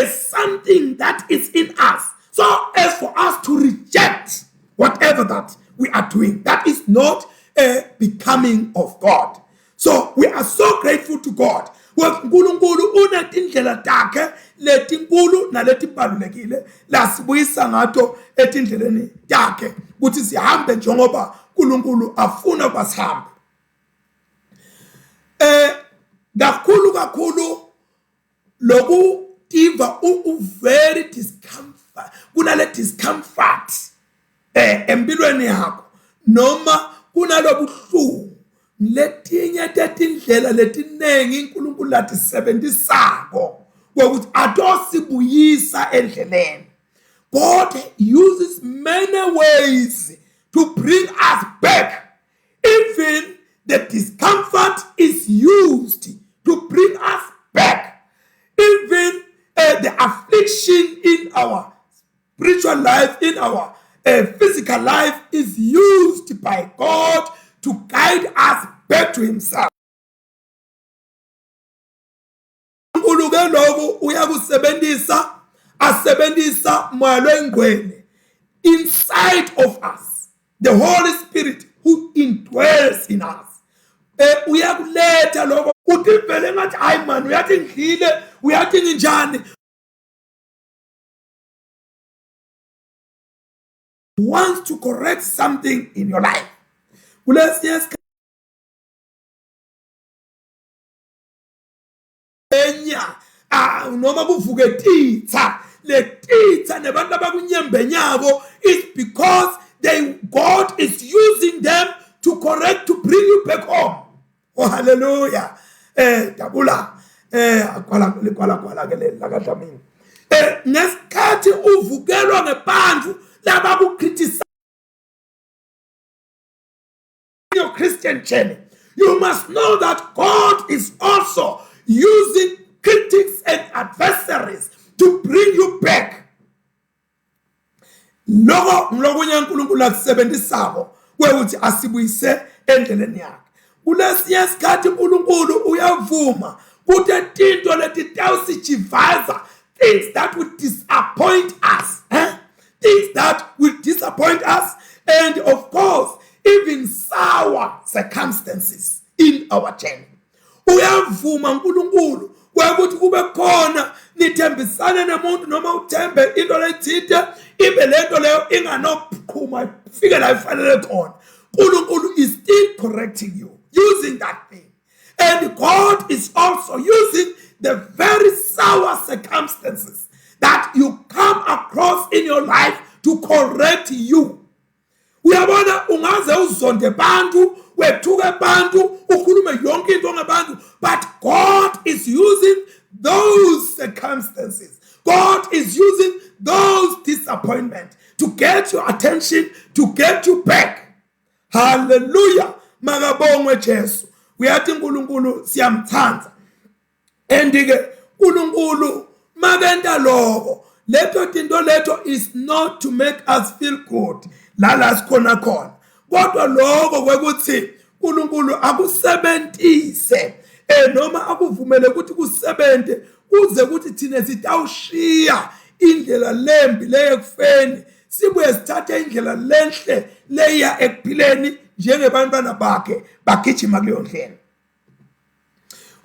something that is in us, so as for us to reject whatever that we are doing that is not a becoming of God. So we are so grateful to God. uNkulunkulu unetindlela takhe letinkulu naletibalulekile lasibuyisa ngato etindleleni takhe ukuthi sihambe njengoba uNkulunkulu afuna ukuba sihambe. Kakhulu kakhulu lokutiva u very discomfort kunale discomfort eh empilweni yakho noma kunalobuhlungu letinye tetindlela letiningi uNkulunkulu latisebentisako ukuthi atosibuyisa endleleni. God uses many ways to bring us back. Even the discomfort is used to bring us back. Even the affliction in our spiritual life, in our physical life is used by God to guide us back to himself. uNkulunkulu ke lokhu uyakusebenzisa asebenzisa moya loyingcwele inside of us the Holy Spirit who indwells in us. Eh uyakuletha lokho uthi vele ngathi hayi man uyathi ngidlile uyathi nginjani wants to correct something in your life. Kulesinye enya ah, noma kuvuke titha letitha nebantu abakunyembenyako is because they God is using them to correct to bring you back home. Oh hallelujah. Eh dabula eh akwala likwala kwala ke le la kaDlamini. Eh ngesikhathi uvukelwa ngebantu labakukriticize your Christian journey, you must know that God is also using critics and adversaries to bring you back. Lokho ngilokunye uNkulunkulu akusebenzisako kwekuthi asibuyise endleleni yakhe. Kulesinye isikhathi uNkulunkulu uyavuma kuthi tinto letitawusijivaza things that would disappoint us eh? Things that will disappoint us and of course even sour circumstances in our journey. Uyavuma uNkulunkulu kwekuthi kube khona nithembisane nemuntu noma uthembe into lethide ibe lento leyo inganoqhuma ifike la ifanele khona. uNkulunkulu is still correcting you using that thing. And God is also using the very sour circumstances that you come across in your life to correct you. Uyabona ungaze uzonde bantu, wethuke bantu, ukhulume yonke into ngabantu, but God is using those circumstances. God is using those disappointments to get your attention, to get you back. Hallelujah. Makabongwe Jesu. Uyathi uNkulunkulu siyamthanda. And ke uNkulunkulu makenta lokho leto tinto leto is not to make us feel good la la sikhona khona kodwa lokho kwekuthi uNkulunkulu akusebenzise eh noma akuvumele ukuthi kusebenze kuze ukuthi thina sitawushiya indlela lembi leyekufeni sibuye sithathe indlela lenhle leya ekuphileni njengebantwana bakhe bagijima kuleyo ndlela.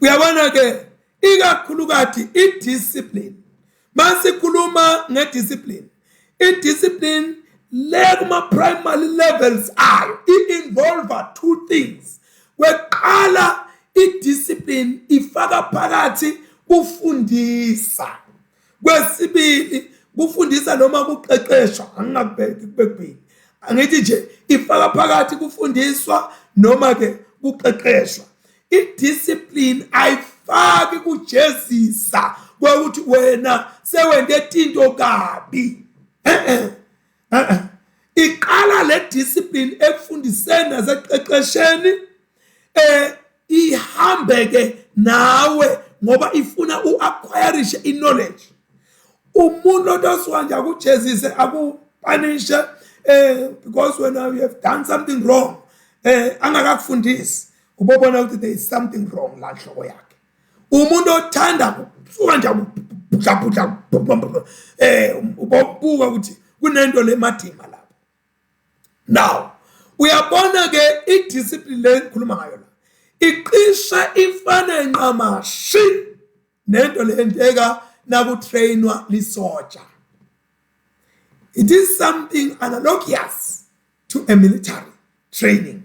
Uyabona ke ikakhulukati i-discipline masikhuluma nge-discipline i-discipline le kuma-primary levels ayo i-involve two things. Kweqala i-discipline ifaka phakathi kufundisa, kwesibili kufundisa noma kuqeqeshwa angingakubheki kube kubili angithi nje ifaka phakathi kufundiswa noma ke kuqeqeshwa. I-discipline ayifaki kujezisa kwekuthi wena sewente tinto kabi eh eh iqala le discipline ekufundiseni naseqeqesheni eh ihambe ke nawe ngoba ifuna uacquire i-knowledge. Umuntu otosuka nje akujezise akupanishe eh because when you have done something wrong eh angakakufundisi ubobona ukuthi there is something wrong la nhloko yakhe. Umuntu othanda kusuka nje akubhudla bhudla eh ubobuka ukuthi kunento lemadima lapho. Now uyabona ke i-discipline le ngikhuluma ngayo la iqisha ifane nqamashi nento leyenteka nakutrainwa lisoja. It is something analogous to a military training.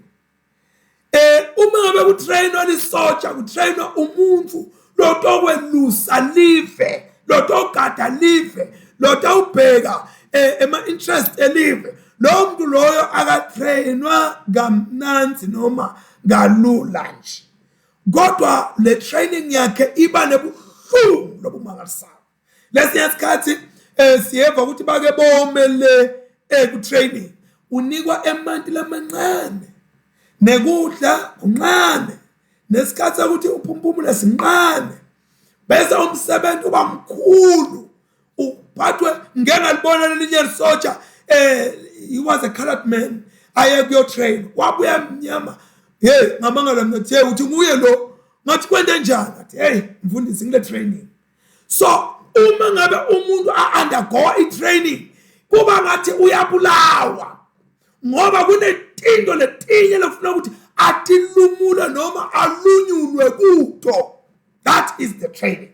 Eh uma Nangabe kutrainwa lisotsha, kutrainwa umuntu lotokwelusa live, lotogada live, lotawubheka eh, ema-interest elive. Lowo muntu loyo akatrainwa kamnanzi noma kalula nje, kodwa le training yakhe iba nebuhlungu lobumangalisayo. Lesinye isikhathi siyeva ukuthi bake bome le ku training, unikwa emanti lamancane nekudla kuncane, nesikhathi sokuthi uphumpumule sincane, bese umsebenzi uba mkhulu, uphathwe. Ngeke ngalibona lelinye lisotsha, he was a colored man, aye kuyo train, wabuya mnyama. Hey, ngamangala mina, hey, uthi nguye lo? Ngathi kwente njani? Athi, hey mfundisi, ngile training. So uma ngabe umuntu a-undergo i-training, kuba ngathi uyabulawa, ngoba kunetinto letinye lekufuna ukuthi atilumule noma alunyulwe kuto. That is the training.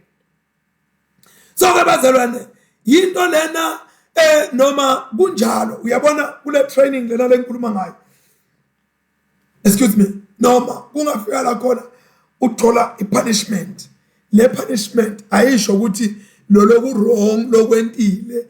So ke bazalwane, yinto lena noma kunjalo, uyabona kule training lena lengikhuluma ngayo, excuse me, noma kungafika la khona uthola i-punishment. Le punishment ayisho ukuthi lo loku wrong lokwentile,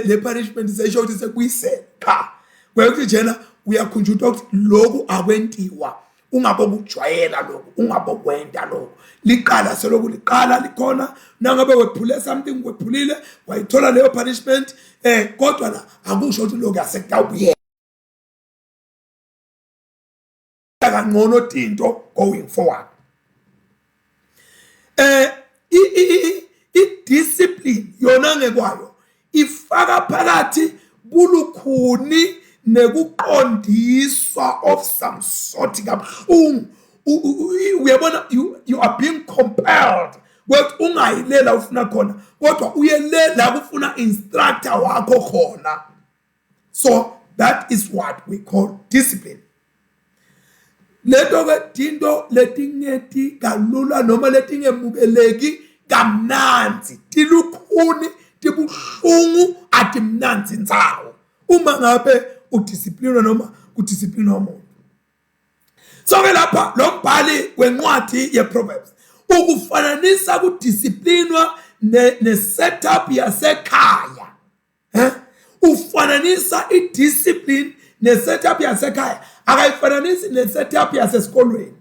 le punishment seyisho ukuthi sekuyisele. Cha, kwekuthi njena uyakhunjutwa ukuthi lokhu akwentiwa, ungabokujwayela lokhu, ungabokwenta lokhu. Liqala seloku liqala likhona, nangabe wephule something, wephulile, wayithola leyo punishment, kodwa la akusho ukuthi lokhu yasekutawubuyela kangcono tinto going forward. I discipline yona ngekwayo ifaka phakathi bulukhuni nekuqondiswa of some sort kabuhlungu. Uyabona, you are being compelled ukuthi ungayilela ufuna khona, kodwa uye le la kufuna instructor wakho khona. So that is what we call discipline. Leto ke tinto letingeti kalula noma letingemukeleki kamnandzi, tilukhuni, tibuhlungu, atimnandzi ndzawo uma ngabe udisciplinwa noma kudisciplinwa umuntu. So ke lapha lo mbhali wencwadi yeProverbs ukufananisa kudisciplinwa ne setup yasekhaya. Ufananisa i-discipline ne-setup yasekhaya, akayifananisi ne-setup yasesikolweni,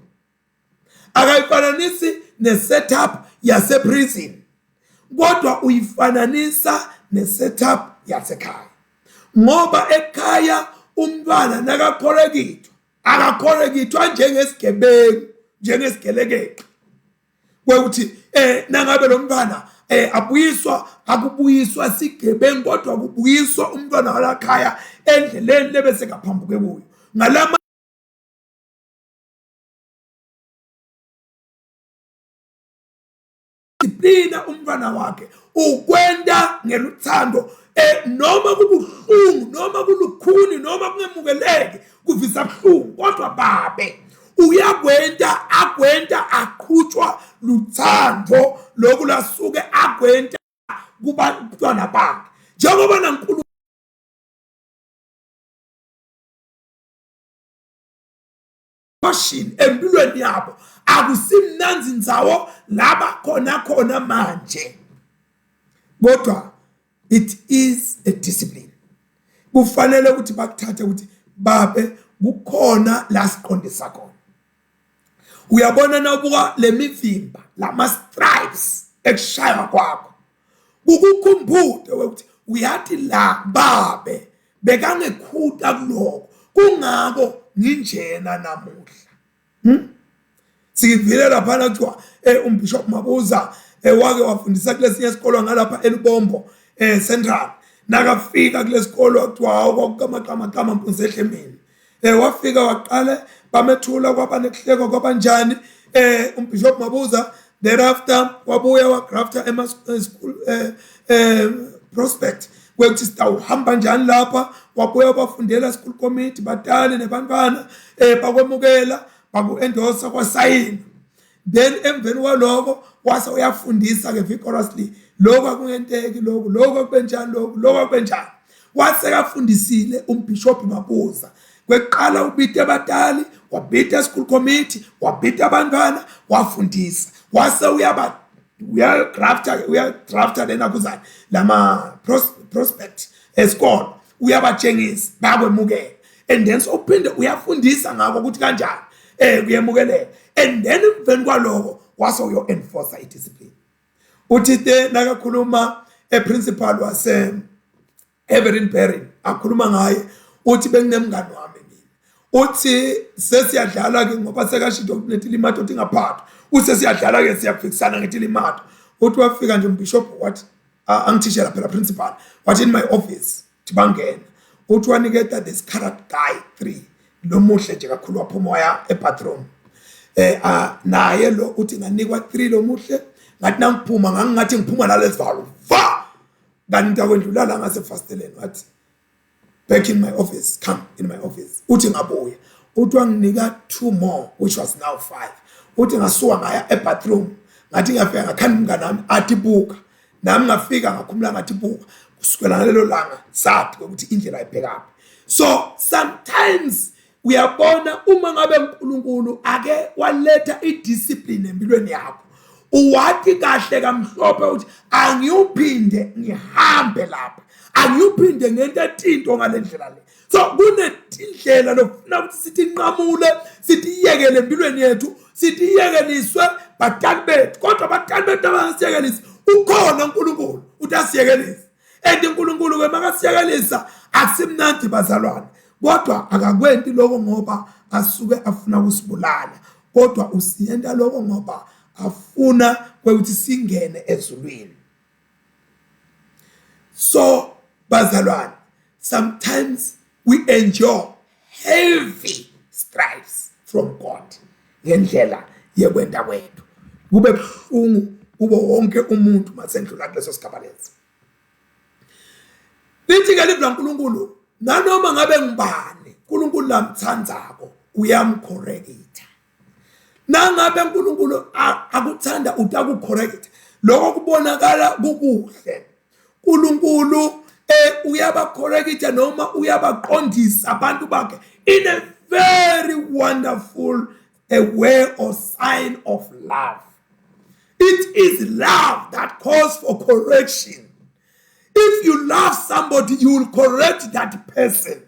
akayifananisi ne-setup yase-prison, kodwa uyifananisa ne-setup yasekhaya, ngoba ekhaya umntwana nakakholekithwa akakholekithwa njengesigebengu, njengesigelekeqe, kwekuthi nangabe lo mntwana abuyiswa, akubuyiswa sigebengu, kodwa kubuyiswa umntwana walakhaya endleleni lebese kaphambuke kuyo ngalama disciplina umntwana wakhe, ukwenta ngeluthando, noma kubuhlungu, noma kulukhuni, noma kungemukeleki, kuvisa buhlungu, kodwa babe uyakwenta, akwenta aqhutshwa luthando lokhu lasuke akwenta kubantwana bakhe, njengoba nankulu passion empilweni yabo akusimnanzi ndzawo laba khona khona manje, kodwa it is a discipline. Kufanele ukuthi bakuthathe ukuthi babe kukhona la siqondisa khona. Uyabona, nawubuka lemivimba, lama stripes ekushaywa kwakho, kukukhumbude ukuthi uyathi la babe bekangekhuta kuloko, kungako nginjena namuhla. Sivile lapha kuthiwa umbishop Mabuza wake wafundisa kulesinye isikolo ngalapha eLubombo Central. Nakafika kulesikolo kuthiwa hawu, kwakukamaqamaqama mpunzi ehlemini. Wafika waqale bamethula, kwaba nekuhlekwa, kwabanjani. Umbishop Mabuza thereafter wabuya wagrafta ema school prospect kwekuthi sitawuhamba njani lapha. Wabuya wabafundela school committee, batali nebantwana bakwemukela, baku-endorsa, kwasayina. Then emveni kwaloko wase uyafundisa ke vigorously, lokhu akungenteki, lokhu akube njani, lokhu akube njani. Wase kafundisile umbishop Mabuza. Kweqala ubite abatali, wabita school committee, wabita abantwana, wafundisa. Wase uyaba uyadrafta uyadrafta lena kuzani lama prospect esikole uyabatshengisa bakwemukela and then sowuphinde uyafundisa ngako ukuthi kanjani eh kuyemukeleka and then emveni kwaloko wase uyo enforce i-discipline uthi te nakakhuluma eprincipal wase Everin Perrin akhuluma ngaye uthi benginemngani wami mina uthi sesiyadlala ke ngoba sekashintsha ukuthi netilimato tingaphathwa uthi sesiyadlala ke siyafikisana ngetilimato uthi wafika nje umbishop wathi angithishela phela principal wathi in my office thi bangena uthi waniketa this colored guy 3 lomuhle nje kakhulu waphuma waya ebathroom eh naye lo uthi nganikwa 3 lomuhle ngathi nangiphuma ngangingathi ngiphuma nalezivalo va kanti ntakwendlula la ngasefasteleni wathi back in my office come in my office uthi ngabuya uthi wanginika two more which was now five uthi ngasuka ngaya ebathroom ngathi ngiyafika ngakhanda umngane wami athi buka nami ngafika ngakhumula ngathi buka kusukela ngalelo langa sathi ukuthi indlela ayibhekaphi so sometimes uyabona uma ngabe uNkulunkulu ake waletha idiscipline empilweni yakho uwathi kahle kamhlophe ukuthi angiyuphinde ngihambe lapha angiyuphinde ngento etinto ngalendlela le so kunetindlela lofuna ukuthi sithi nqamule sithi iyekele empilweni yethu sithi iyekeliswe batali bethu kodwa abatali bethu abangasiyekelisi ukhona uNkulunkulu uthi asiyekelise and uNkulunkulu ke makasiyekelisa akusimnandi bazalwane kodwa akakwenti lokho ngoba asuke afuna ukusibulala kodwa usiyenta lokho ngoba afuna ukuthi singene ezulwini so bazalwane sometimes we endure heavy stripes from God ngendlela yekwenda kwethu kube buhlungu kubo wonke umuntu masendlula kuleso sigaba lesi lithi ke livi laNkulunkulu nanoma ngabe ngubani uNkulunkulu lamthandzako uyamcorrecta nangabe uNkulunkulu akuthanda utakucorrect lokho kubonakala kukuhle uNkulunkulu eh uyabacorrecta noma uyabaqondisa abantu bakhe in a very wonderful a way or sign of love it is love that calls for correction if you love somebody you will correct that person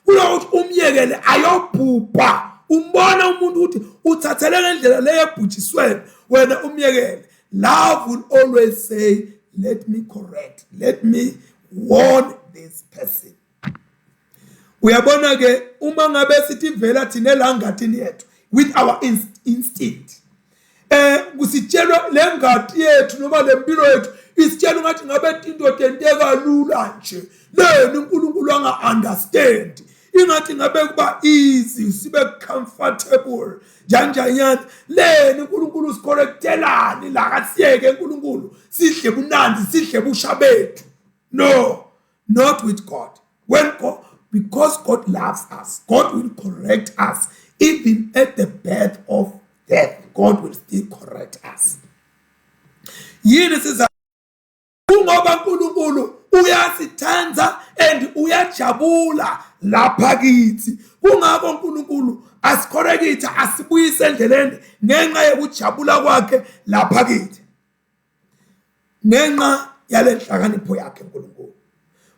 kulokuthi umyekele ayobhubha umbona umuntu ukuthi uthathele ngendlela leyo ebhujisweni wena umyekele love will always say let me correct let me warn this person uyabona ke uma ngabe sithi vela thina elangathini yethu with our instinct eh kusitshelwa lengadi yethu noma lempilo yethu isitshela ungathi ngabe into tenteka lula nje leni uNkulunkulu anga understand ingathi ngabe kuba easy sibe comfortable njanjanyana leni uNkulunkulu usicorrectelani la kasiyeke uNkulunkulu sidle bunanzi sidle busha bethu no not with God when God because God loves us God will correct us even at the birth of death God will still correct us yini siza kungoba uNkulunkulu uyasithanda and uyajabula lapha kithi kungakho uNkulunkulu asikhorekitha asibuyise endleleni ngenxa yokujabula kwakhe lapha kithi ngenxa yale nhlakanipho yakhe uNkulunkulu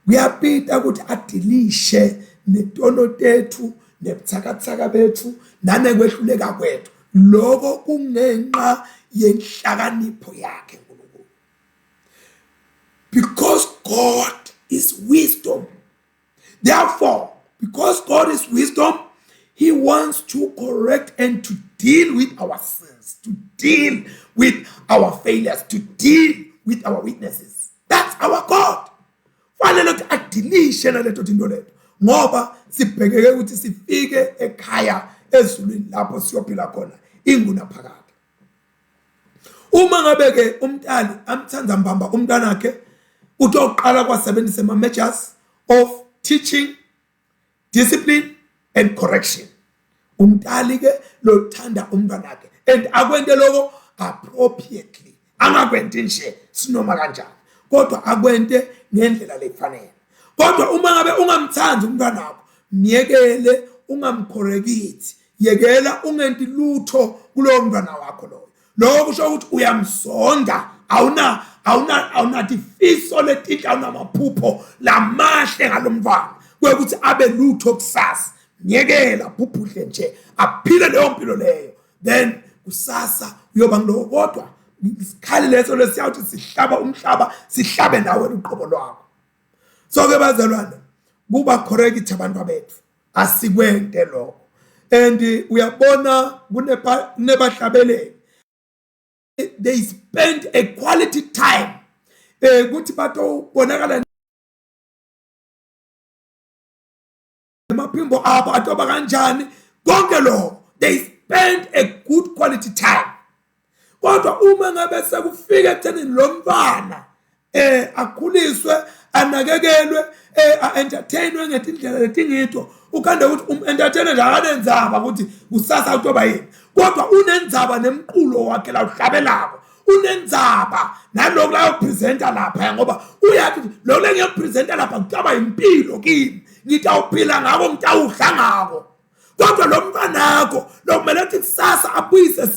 kuyapita ukuthi adilishe netono tethu nebuthakathaka bethu nanekwehluleka kwethu lokho kungenxa yenhlakanipho yakhe uNkulunkulu because God is wisdom Therefore, because God is wisdom, He wants to correct and to deal with our sins, to deal with our failures, to deal with our weaknesses. That's our God. Fanele ukuthi adilishe naleto tinto leto ngoba sibhekeke ukuthi sifike ekhaya ezulwini lapho siyophila khona ingunaphakade. Uma ngabe ke umntali amthanda mbamba umntanakhe utoqala kwasebenzisa ama measures of teaching discipline and correction umntali ke lothanda umntwanakhe and akwente lokho appropriately angakwenti nje sinoma kanjani kodwa akwente ngendlela lefanele kodwa uma ngabe ungamthandi umntwanakho Myekele ungamkhorekithi. Yekela ungenti lutho kulowo mntwana wakho loyo. Lokho kusho ukuthi uyamzonda, awuna awuna awunatifiso letinhle, awunamaphupho lamahle ngalomntwana kwekuthi abe lutho kusasa. Myekela bhubhudle nje aphile leyo mpilo leyo, then kusasa uyoba ngiloko. Kodwa isikhali leso lesiyawuthi sihlaba umhlaba sihlabe nawe uqobo lwakho. So ke bazalwane, kuba correct abantu bethu asikwente lokho. And uyabona kunebahlabeleli, they spend a quality time ukuthi batobonakala emaphimbo abo atoba kanjani, konke lokho they spend a good quality time. Kodwa uma ngabe sekufika ekuthenini lo mntwana akhuliswe, anakekelwe, a-entertainwe ngetindlela letingito, ukhande ukuthi um-entertainer nje akanenzaba ukuthi kusasa utoba yini, kodwa unenzaba nemculo wakhe lawuhlabelako, unenzaba naloku layopresenta lapha, ngoba uyathi lokhu lengiyopresenta lapha kutaba impilo kimi, ngitawuphila ngako, ngitawudla ngako. Kodwa lo mntwanakho lokumele ukuthi kusasa abuyise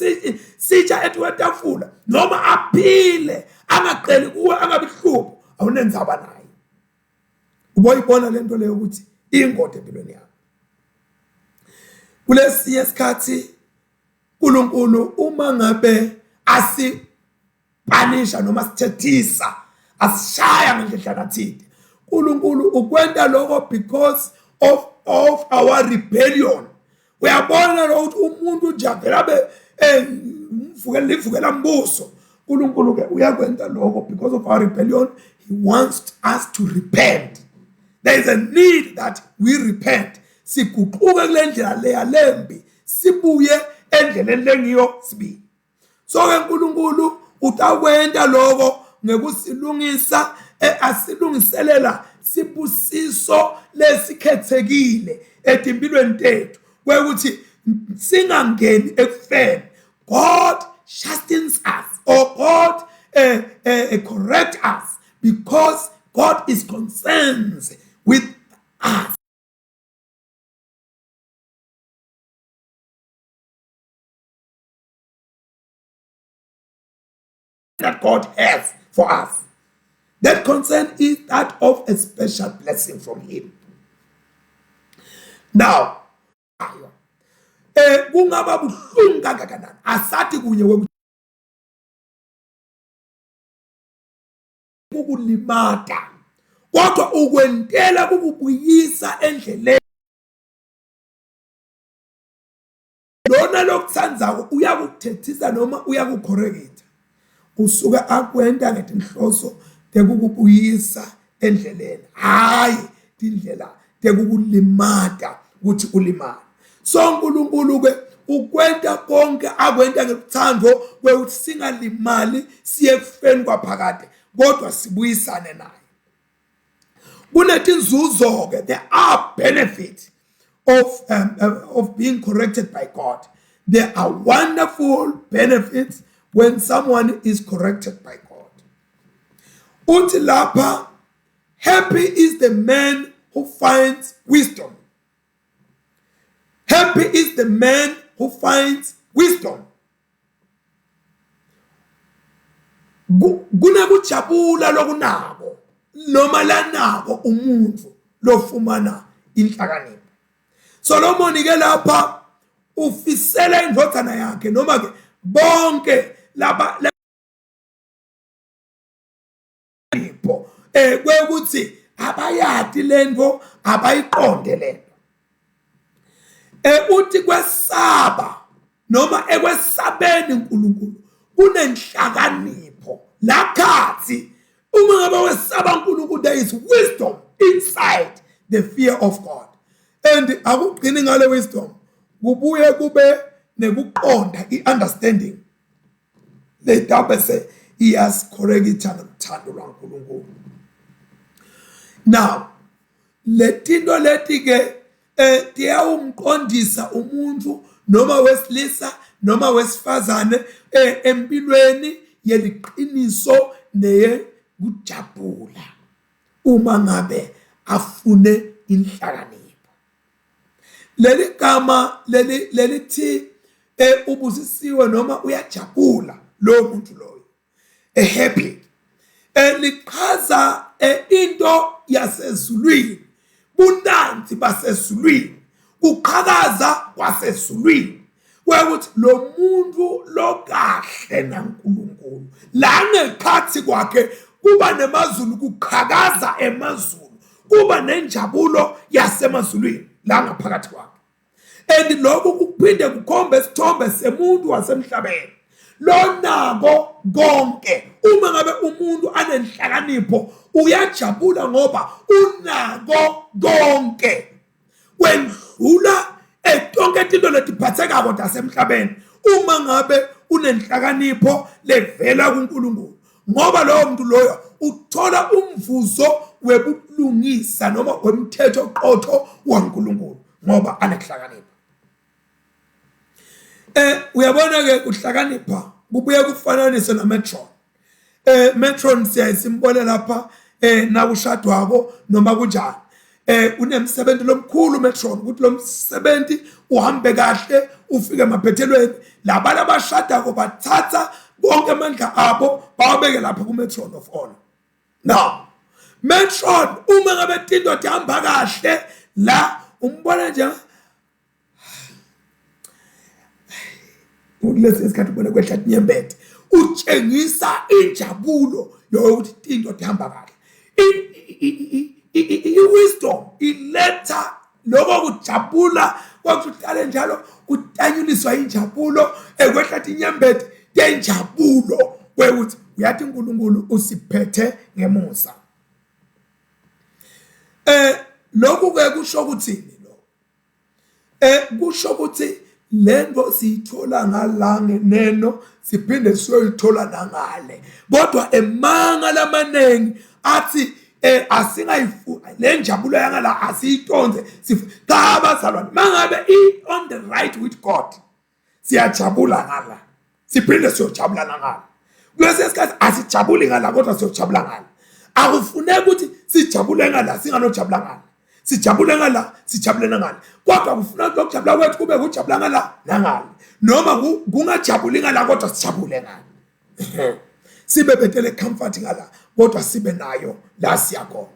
sitsha ethi wetafula noma aphile angaqeli kuwe, angabi hlupho, awunenzaba naye. Uboyibona lento leyo ukuthi iyingoda empilweni yakho. Kulesinye isikhathi uNkulunkulu uma ngabe asipanisha noma sithethisa, asishaya ngendlela thile, uNkulunkulu ukwenta lokho because of our rebellion. Uyabona lo ukuthi umuntu nje avela abe mvukela livukela mbuso. uNkulunkulu ke uyakwenta lokho because of our rebellion. He wants us to repent. There is a need that we repent, siguquke kule ndlela leya lembi, sibuye endleleni lengiyo sibili. So ke uNkulunkulu utakwenta lokho ngekusilungisa, asilungiselela sibusiso lesikhethekile etimpilweni tethu kwekuthi singangeni ekufeni. God chastens us, or God correct us, because God is concerned with us. That God has for us. That concern is that of a special blessing from him. Now, kungaba buhlungu kangakanani, asathi kunye kukulimata, kodwa ukwentela kukubuyisa endleleni. Lona lokuthandzako uyakuthethisa noma uyakukhorekitha, usuke akwenta ngetinhloso tekukubuyisa endleleni, hayi tindlela tekukulimata ukuthi ulimale. So uNkulunkulu ke ukwenta konke akwenta ngekuthando kwekuthi singalimali siye ekufeni kwaphakade, kodwa sibuyisane naye. Kunetinzuzo ke, there are benefits of being corrected by God. There are wonderful benefits when someone is corrected by God. Uthi lapha, happy is the man who finds wisdom. Happy is the man who finds wisdom. Kunekujabula lokunako noma lanako umuntu lofumana inhlakanipho. Solomon ke lapha ufisela indvodzana yakhe noma ke bonke laba ipho kwekuthi abayati lento, abayiqonde lento. Uthi kwesaba noma ekwesabeni uNkulunkulu kunenhlakanipho lakhathi. Uma ngabe wesaba uNkulunkulu, there is wisdom inside the fear of God. And akugcini ngale wisdom, kubuye kube nekuqonda, i-understanding letabe se iyasikhorekitha nokuthando lwaNkulunkulu. Now letinto leti ke tiyawumqondisa umuntu noma wesilisa noma wesifazane empilweni yeliqiniso neyekujabula uma ngabe afune inhlakanipho. Leli gama leli lelithi eh ubusisiwe noma uyajabula lo muntu loyo a happy eh lichaza eh, into yasezulwini buntanzi basezulwini kuqhakaza kwasezulwini kwekuthi lo muntu lokahle naNkulunkulu la ngekhathi kwakhe kuba nemazulu kuqhakaza emazulu kuba nenjabulo yasemazulwini la ngaphakathi kwakhe and lokhu kuphinde kukhombe isithombe semuntu wasemhlabeni lonako konke uma ngabe umuntu anenhlakanipho uyajabula ngoba unako konke kwendlula tonke tinto letiphathekako tasemhlabeni uma ngabe unenhlakanipho levela kuNkulunkulu ngoba lowo muntu loyo uthola umvuzo webulungisa noma wemthetho qotho waNkulunkulu ngoba anekuhlakanipha eh uyabona ke kuhlakanipha kubuye kufananise nometron eh metron siyayisimbone lapha eh nakushadwako noma kunjani eh unemsebenzi lomkhulu metron ukuthi lo msebenzi uhambe kahle ufike emaphethelweni laba labashadako bathatha bonke amandla abo bawabeke lapha ku metron of honor now metron uma ngabe tinto tihamba kahle la umbona nje kulesi sikhathi ubona kwehla tinyembete utshengisa injabulo yokuthi tinto tihamba kahle i-wisdom iletha lokho kujabula kwakuthi uhlale njalo utanyuliswa injabulo ekwehla tinyembete tenjabulo kwekuthi uyathi uNkulunkulu usiphethe ngemusa eh lokhu ke kusho ukuthini lo Eh kusho ukuthi lento siyithola ngala ngeneno siphinde siyoyithola nangale kodwa emanga lamaningi athi eh asingayifuni le njabulo yangala asiyitonze cha bazalwane mangabe i on the right with God siyajabula ngala siphinde siyojabula nangala kulesi sikhathi asijabuli ngala kodwa siyojabula ngala akufuneki ukuthi sijabule ngala singanojabula ngala sijabule ngala sijabule nangala kodwa kufuna ukuthi lokujabula kwethu kube kujabula ngala nangala noma kungajabuli ngala kodwa sijabule ngala sibe betele comfort ngala kodwa sibe nayo la siyakhona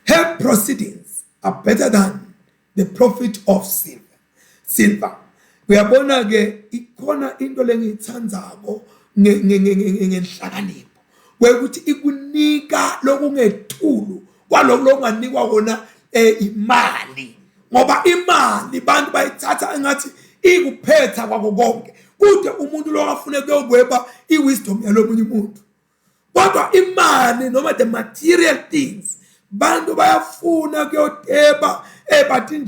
her proceedings are better than the profit of silver silver uyabona ke ikhona into lengiyithandzako ngenhlakanipho kwekuthi ikunika lokungetulu kwaloko lokunganikwa kona eh, imali ngoba imali bantu bayithatha engathi ikuphetha kwako konke kude umuntu lo afune kuyokweba iwisdom yalomunye umuntu kodwa imali noma the material things bantu bayafuna kuyoteba ebathi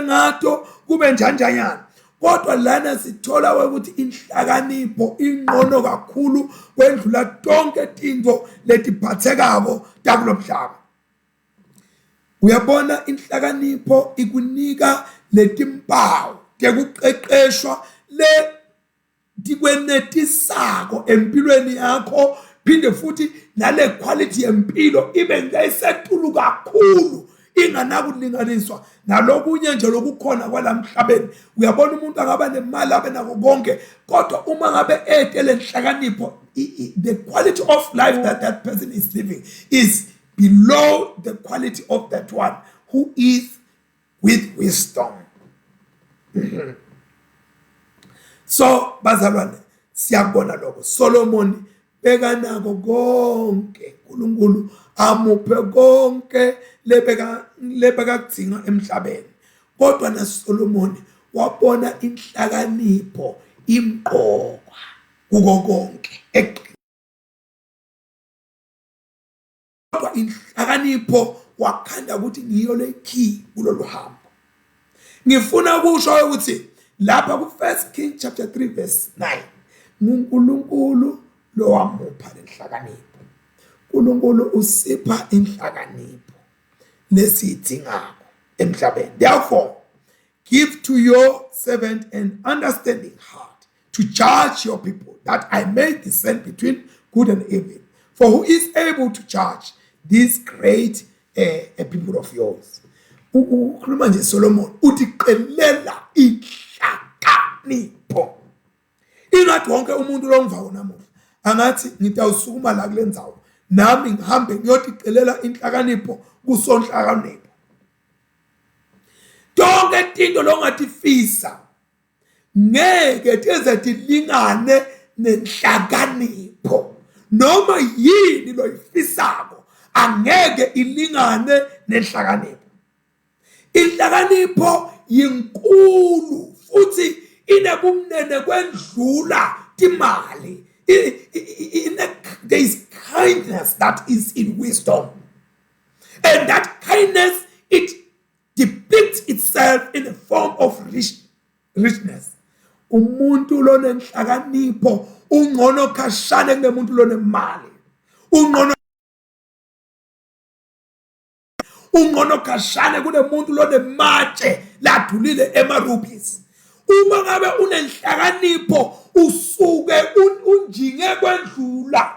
ngato kube njanjanyana kodwa lana sithola ukuthi inhlakanipho ingqono kakhulu kwendlula tonke tinto letiphathekako takulomhlaba uyabona inhlakanipho ikunika letimpawu tekuqeqeshwa le ndikwenetisako empilweni yakho phinde futhi nale quality yempilo ibe ngeyisetulu kakhulu inganakulinganiswa nalokunye nje lokukhona kwalamhlabeni uyabona umuntu angaba nemali abe nako konke kodwa uma ngabe ete lenhlakanipho the quality of life that that person is living is below the quality of that one who is with wisdom so bazalwane siyakubona lokho Solomon bekanako konke uNkulunkulu amuphe konke lebeka lebekakudzinga emhlabeni kodwa naSolomon wabona inhlakanipho imqoka kuko konke kodwa inhlakanipho wakhanda ukuthi ngiyo le key kulolu hambo ngifuna ukusho ukuthi lapha ku First King chapter 3 verse 9 nguNkulunkulu lowamupha lenhlakanipho uNkulunkulu usipha inhlakanipho lesiyidingako emhlabeni therefore give to your servant an understanding heart to judge your people, that I may discern between good and evil. For who is able to judge these great uh, people of yours? Ukhuluma nje Solomon uthi qelela inhlakanipho. Ingathi wonke umuntu longivako namuhla angathi ngitawusukuma la kule ndzawo nami ngihambe ngiyoticelela inhlakanipho kusonhlakanipho. Tonke tinto longatifisa ngeke tize tilingane nenhlakanipho noma yini loyifisako angeke ilingane nenhlakanipho. Inhlakanipho yinkulu futhi inebumnene kwendlula timali. There is kindness that is in wisdom. And that kindness, it depicts itself in the form of rich, richness. Umuntu lonenhlakanipho ungcono khashane kunemuntu lonemali. Ungcono ungcono khashane kunemuntu lonematshe ladulile ema-rubies uma ngabe unenhlakanipho usuke unjinge kwendlula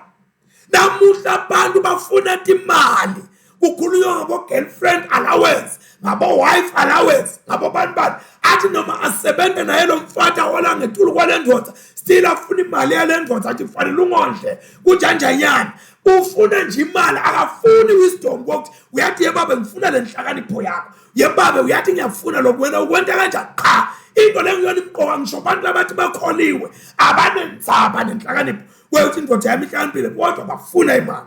namuhla abantu bafuna timali kukhulunywa ngabo-girlfriend allowance ngabo-wife allowance ngabo bani bani athi noma asebenze naye lo mfati ahola ngetulu kwale ndoda still afuna imali yale ndoda athi kufanele ungondle kunjanjanyana ufuna nje imali akafuni wisdom kokuthi uyathi yebabe ngifuna le nhlakanipho yakho yebabe uyathi ngiyafuna lokhu wena ukwenta kanjani cha into le ngiyona imqoka ngisho abantu abathi bakholiwe abanenzaba nenhlakanipho kwekuthi indoda yami ihlakaniphile kodwa bafuna imali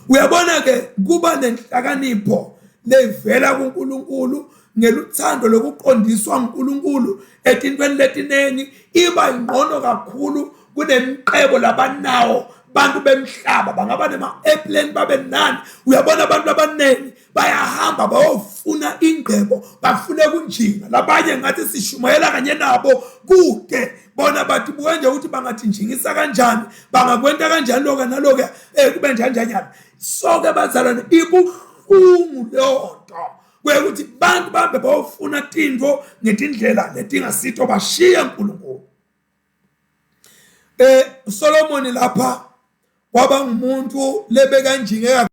uyabona ke kuba nenhlakanipho levela kuNkulunkulu ngeluthando lokuqondiswa uNkulunkulu etintweni letinengi iba ingqono kakhulu kunemiqebo labanawo bantu bemhlaba bangaba nema-airplane babe nani uyabona abantu abaningi bayahamba bayofuna ingcebo bafune kunjinga labanye ngathi sishumayela kanye nabo kude bona bathi buke nje ukuthi bangathi njingisa kanjani bangakwenta kanjani lokho naloku eh kube njanjanyana soke bazalwane ibuhlungu leyo nto kwekuthi bantu bahambe bayofuna tintfo ngetindlela letingasito bashiye uNkulunkulu eh Solomon lapha kwaba ngumuntu lebekanjinge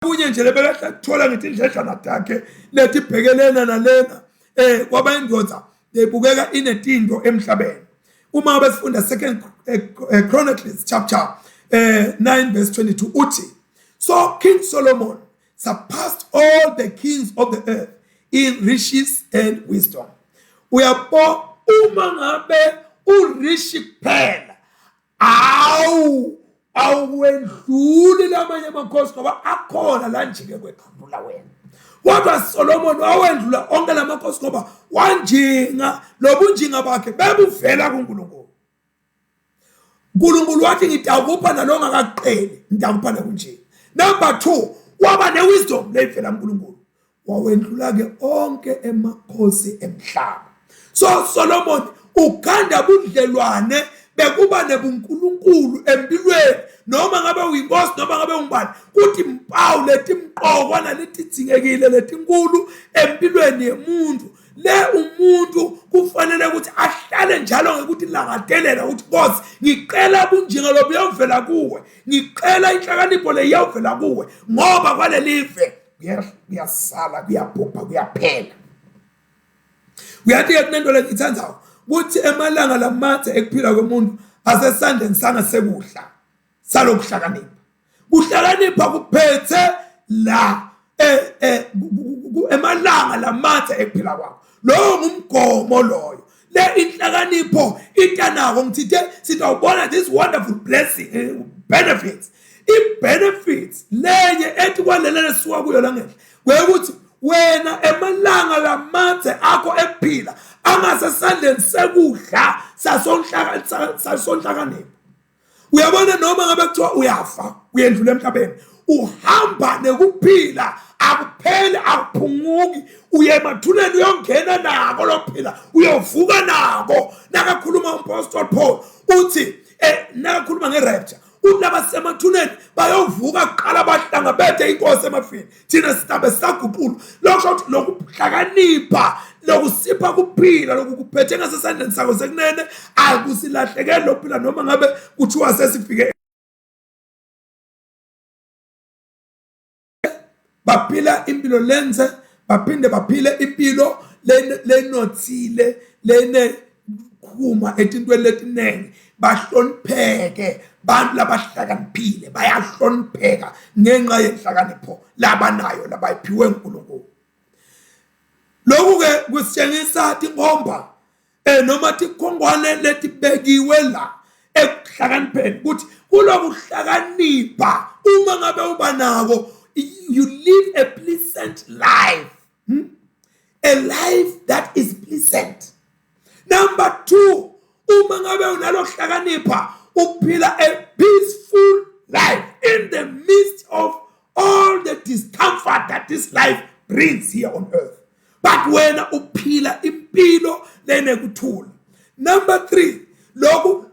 kunye nje lebekathola ngetindledlana takhe letibhekelena nalena eh kwaba indoda lebukeka inetinto emhlabeni uma besifunda second eh, eh, Chronicles chapter eh, 9 verse 22 uthi so King Solomon surpassed all the kings of the earth in riches and wisdom uyabo uma ngabe urishi kuphela awu awuwendluli lamanye amakhosi ngoba akhona la njike kwedlula wena kodwa Solomon wawendlula onke lamakhosi ngoba wanjinga lobunjinga bakhe bebuvela kuNkulunkulu uNkulunkulu wathi ngidakupha nalongakaqeli ngidakupha nokunjinga number 2 waba newisdom leyivela kuNkulunkulu wawendlula-ke onke emakhosi emhlaba so Solomon ukhanda budlelwane bekuba nebunkulunkulu empilweni noma ngabe uyinkosi noma ngabe ungubani kuthi mpawu letimqokwa naletidingekile letinkulu empilweni yemuntu le umuntu kufanele ukuthi ahlale njalo ngekuthi langatelela ukuthi Nkosi ngicela bunjinga lobuyovela kuwe ngicela inhlakanipho le iyovela kuwe ngoba kwalelive kuyasala kuyabhubha kuyaphela uyathi-ke kunento le ngiyithandayo kuthi emalanga lamathe ekuphila komuntu asesandleni sangasekudla salokuhlakanipha kuhlakanipha kuphethe la eh, eh, emalanga lamathe ekuphila kwakho lowo ngumgomo loyo le inhlakanipho intanako ngithithe sitawubona this wonderful blessing eh, benefits i-benefits lenye ethi kwalele lesuka kuyo la ngenhla kwekuthi wena emalanga lamadze akho ekuphila angasesandleni sekudla sasonhlakanipho uyabona noma ngabe kuthiwa uyafa uyendlula emhlabeni uhamba nekuphila akupheli akuphunguki uye emathuneni uyongena nako lokuphila uyovuka nako nakakhuluma umpostoli Paul uthi eh nakakhuluma ngerapture uthi labasemathuneni bayovuka kuqala bahlangabethe inkosi emafini thina sizabe sisaguqulwa lokho ukuthi lokuhlakanipha lokusipha kuphila lokhu kuphethe ngasesandleni sakho sekunene akusilahlekeli lokuphila noma ngabe kuthiwa sesifike Baphila impilo lenze, baphinde baphile impilo lenothile, lene khuma etintweni letiningi, bahlonipheke. Bantu labahlakaniphile bayahlonipheka ngenxa yenhlakanipho labanayo labayiphiwe uNkulunkulu. Lokhu ke kusitshengisa tinkomba noma tikhongwane letibekiwe la ekuhlakanipheni, ukuthi kulokuhlakanipha uma ngabe uba nako, you live a pleasant life. A life that is pleasant. Number 2, uma ngabe unalokuhlakanipha uphila a peaceful life in the midst of all the discomfort that this life brings here on earth. But wena uphila impilo lenekuthula. Number 3, lokhu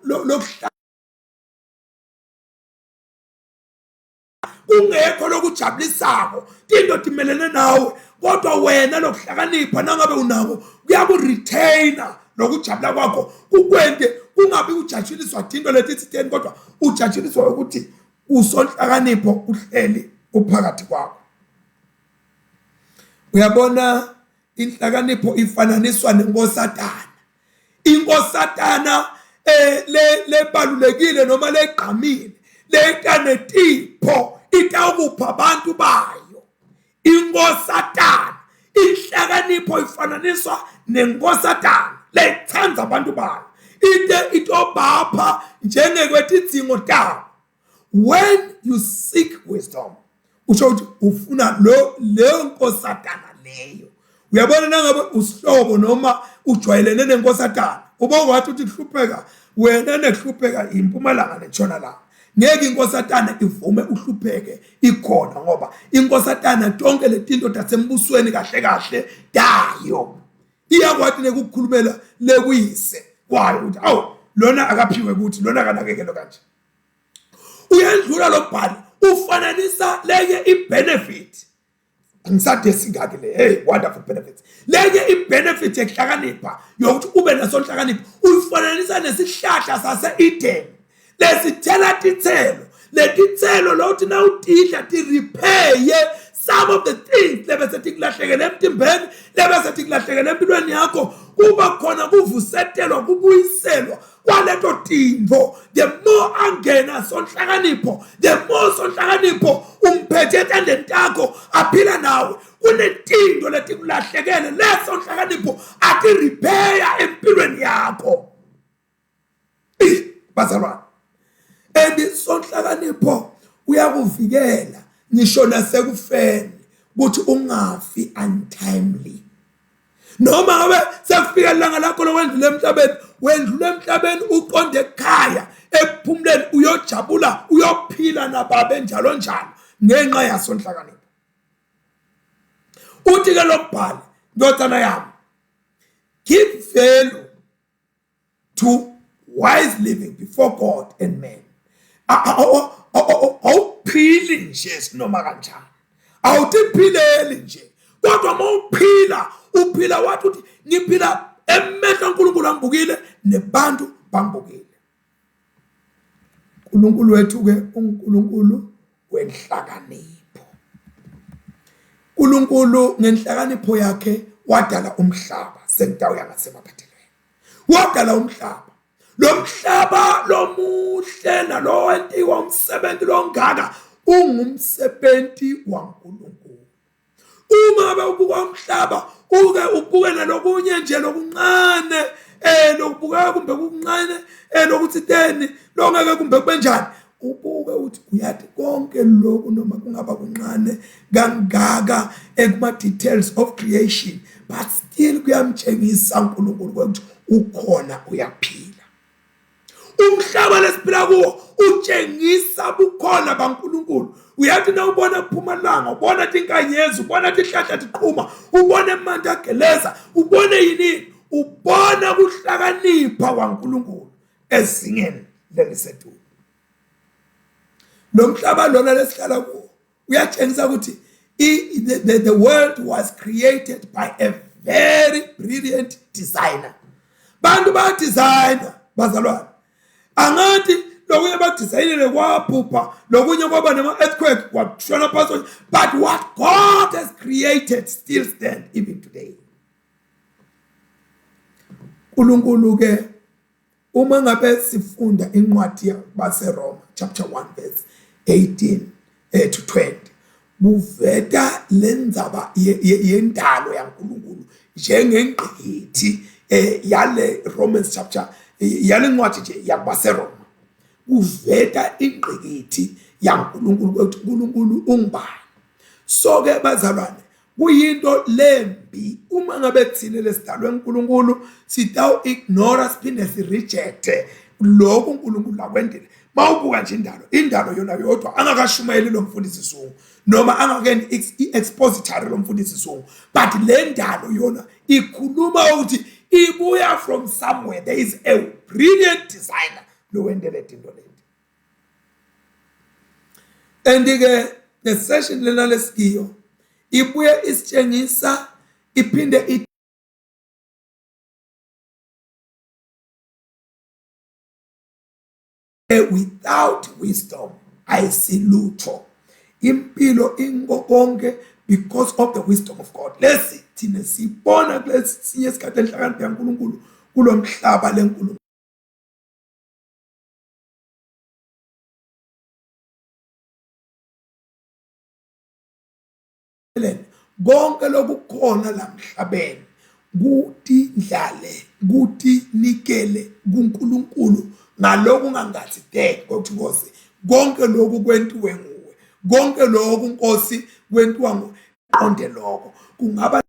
kungekho lokujabulisako, tinto timelene nawe, kodwa wena lokuhlakanipha nangabe unako kuyakuretaina lokujabula kwakho, kukwente kungabi ujatshuliswa tinto letitsiteni, kodwa ujatshuliswa ukuthi usonhlakanipho uhleli uphakathi kwakho. Uyabona, inhlakanipho ifananiswa nenkosatana. Inkosatana le lebalulekile noma legqamile, letanetipho, itawukupha abantu bayo. Inkosatana, inhlakanipho ifananiswa nenkosatana lethanda abantu bayo, ite itobapha njengekwetidzingo tabo. When you seek wisdom, usho ukuthi ufuna lo leyo nkosatana leyo. Uyabona, nangabe usihlobo noma ujwayelene nenkosatana, ubokwathi uthi kuhlupheka wena nekuhlupheka impumalanga nentshonalanga, ngeke inkosatana ivume uhlupheke ikhona, ngoba inkosatana tonke letinto tasembusweni kahle kahle tayo iyakwati nekukhulumela lekuyise kwayo ukuthi awu lona akaphiwe ukuthi lona akanakekelwe kanje. Uyendlula lo mbhali ufananisa lenye ibenefit, angisade singaki le, hey, wonderful benefits, lenye ibenefit yekuhlakanipha yokuthi ube nasonhlakanipho, uyifananisa nesihlahla sase-Eden lesithela tithelo, letithelo lokuthi nawutidla tirepeye some of the things lebese tikulahlekele emtimbeni, lebese tikulahlekele empilweni yakho, kuba khona kuvusetelwa, kubuyiselwa kwaleto tintfo. The more angena sonhlakanipho, the more sonhlakanipho umphethe etandleni takho aphila nawe, kunetinto letikulahlekele leso nhlakanipho atirepair empilweni yakho. Bazalwane, and sonhlakanipho uyakuvikela ngisho nasekufeni, ukuthi ungafi untimely. Noma ngabe sekufika ilanga lakho lokwendlula emhlabeni, wendlula emhlabeni uqonde ekhaya ekuphumuleni, uyojabula, uyophila nababe njalo njalo ngenxa yaso nhlakanipho. Uthi ke lo mbhali, ndodana yami, give value to wise living before God and man. Awuphili nje sinoma kanjani, awutiphileli nje, kodwa uma uphila, uphila wathi uthi ngiphila emehlo kaNkulunkulu angibukile nebantu bangibukile. uNkulunkulu wethu ke uNkulunkulu wenhlakanipho. uNkulunkulu ngenhlakanipho yakhe wadala umhlaba, sengitawuya ngasemaphethelweni. Wadala umhlaba, lo mhlaba lomuhle nalo wentiwa umsebenzi longaka, ungumsebenzi waNkulunkulu. Uma ngabe ubuka umhlaba, uke ubuke nalokunye nje lokuncane, lokubukeka kumbe kuncane, lokuthi teni longeke kumbe kube njani, ubuke uthi uyathi konke lokhu noma kungaba kuncane kangaka ekuma details of creation, but still kuyamtshengisa uNkulunkulu ukuthi ukhona, uyaphila. Umhlaba lesiphila kuwo utshengisa bukhona baNkulunkulu. Uyathi na ubona kuphuma ilanga, ubona tinkanyezi, ubona tihlahla tiqhuma, ubona emanti ageleza, ubone yini, ubona kuhlakanipha kwaNkulunkulu ezingeni lelisetulu. Lo mhlaba lona lesihlala kuwo uyatshengisa ukuthi the world was created by a very brilliant designer. Bantu bayadesigner bazalwane, angathi Lokunye bakudizayinile kwabhubha, lokunye kwaba nama-earthquake kwashona phansi, but what God has created still stand even today. uNkulunkulu ke uma ngabe sifunda incwadi yabaseRoma chapter 1 verse 18 to 20 kuveta lendzaba yendalo yaNkulunkulu njengengqikithi yale Romans chapter yale ncwadi nje yabaseRoma kuveta ingqikithi yaNkulunkulu ukuthi uNkulunkulu ungubani. So ke bazalwane kuyinto lembi uma ngabe thina lesidalwe uNkulunkulu sitawu ignore siphinde si reject lokhu uNkulunkulu akwendile. Mawubuka nje indalo, indalo yona yodwa angakashumayeli lo mfundisi Zungu noma angakeni i-expository lo mfundisi Zungu, but le ndalo yona ikhuluma ukuthi ibuya from somewhere. There is a brilliant designer lo wendele into leti. And ke the session lena lesikiyo ibuye isitshengisa iphinde without wisdom ayisilutho impilo ingokonke because of the wisdom of God. Lesi thina sibona kulesinye isikhathi enhlakanipho yaNkulunkulu kulomhlaba lenkulunkulu konke lokukhona la mhlabeni kutindlale kutinikele kuNkulunkulu ngalokhu ungangathideki ukuthi Nkosi konke lokhu kwentiwe nguwe, konke lokhu Nkosi kwentiwa nguwe. Qonde lokho kungaba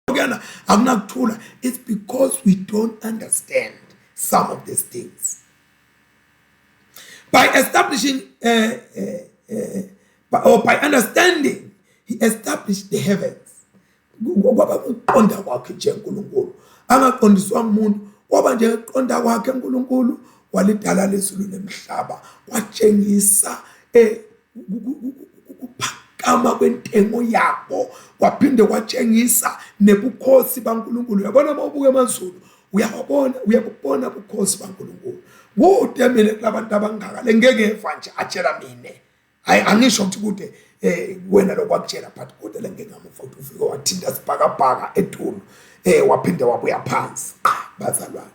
kuyana akunakuthula. It's because we don't understand some of these things. By establishing or by understanding, he established the heavens. Kwaba ukuqonda kwakhe nje uNkulunkulu angaqondiswa umuntu, kwaba nje ukuqonda kwakhe uNkulunkulu walidala lezulu nemhlaba, kwatshengisa ukuphakama kwentengo yabo, kwaphinde kwatshengisa nebukhosi baNkulunkulu. Uyabona uma ubuka emazulu uyabona, uyabubona ubukhosi baNkulunkulu. Kude mina kulabantu abangaka lengeke ngeva nje atshela mina, hayi angisho ukuthi kude wena lokwakutshela, but kude lengeke ngamuva ukuthi ufike wathinta sibhakabhaka etulu waphinde wabuya phansi. Qha bazalwane,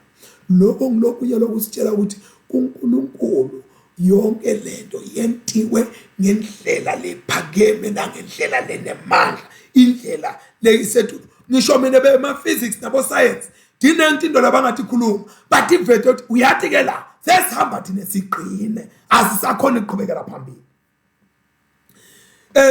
lokho ngilokunye lokusitshela ukuthi kuNkulunkulu yonke lento yentiwe ngendlela lephakeme nangendlela lenemandla, indlela leyisetulu. Ngisho mina bema physics nabo science dinento into labangathi khuluma but ivete ukuthi uyathi ke la sesihamba thina sigqine asisakhona ukuqhubekela phambili.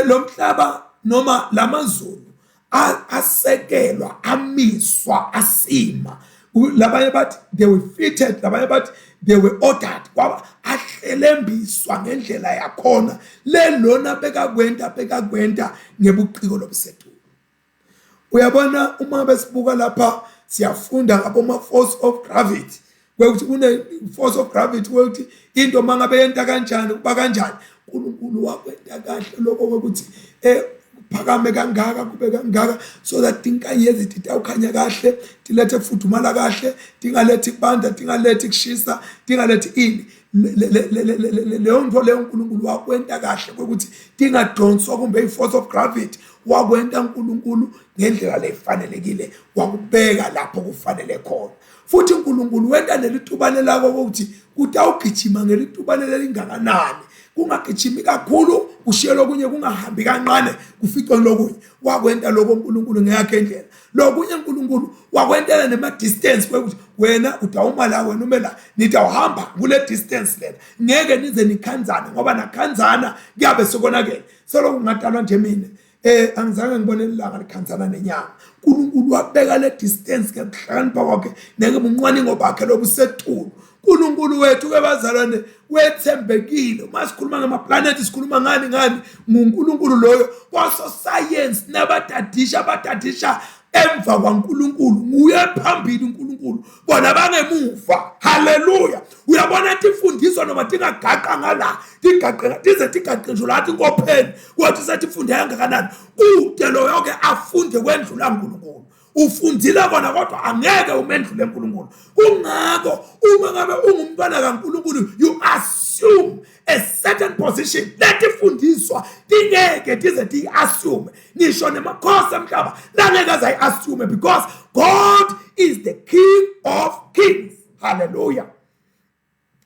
Lo mhlaba noma lamazulu asekelwa amiswa asima. Labanye bathi they were fitted, labanye bathi they were ordered, kwaba ahlelembiswa ngendlela yakhona le lona bekakwenta ngebuciko lobusetulu. Uyabona uma besibuka lapha siyafunda ngaboma force of gravity, kwekuthi kune force of gravity kwekuthi into mangabe yenta kanjani kuba kanjani. uNkulunkulu wakwenta kahle lokho kwekuthi kuphakame kangaka kube kangaka so that tinkanyezi titawukhanya kahle, tilethe kufudumala kahle, tingalethi kubanda, tingalethi kushisa, tingalethi ini. Leyo nto leyo uNkulunkulu wakwenta kahle kwekuthi tingadonswa kumbe i-force of gravity. Wakwenta uNkulunkulu ngendlela lefanelekile, wakubeka lapho kufanele khona. Futhi uNkulunkulu wenta lelitubane lako ukuthi kutawugijima ngelitubane lelingakanani, kungagijimi kakhulu kushiye lokunye, kungahambi kancane kuficwe lokunye. Wakwenta lokho uNkulunkulu ngeyakhe indlela. Lokunye uNkulunkulu wakwentela nema distance kwekuthi wena utawuma la, wena ume la, nitawuhamba kule distance lena, ngeke nize nikhanzane ngoba nakhanzana kuyabe sekonakele. Solo kungadalwa nje mina angizange ngibone ilanga likhanzana nenyanga. uNkulunkulu wabeka le distance ngekuhlakanipha kwakhe nengebunqwaningo bakhe lobusetulu. uNkulunkulu wethu ke bazalwane wethembekile. Uma sikhuluma ngamaplanethi sikhuluma ngani ngani nguNkulunkulu loyo. Kwaso science nabadadisha abadadisha emva kwaNkulunkulu, nguye phambili uNkulunkulu, bona bangemuva. Haleluya. Uyabona tifundiswa noma tingagaqa ngala tigaqeka tize tigaqe nje lathi inkopheni kwathi sethi funde kangakanani kude loyo ke afunde kwendlula uNkulunkulu. Ufundzile kona kodwa angeke umendlule uNkulunkulu. Kungakho uma ngabe ungumntwana kaNkulunkulu you assume a certain position letifundiswa tingeke tize tiyi-assume ngisho nemakhosi emhlaba langeke aze ayi-assume because God is the king of kings. Hallelujah.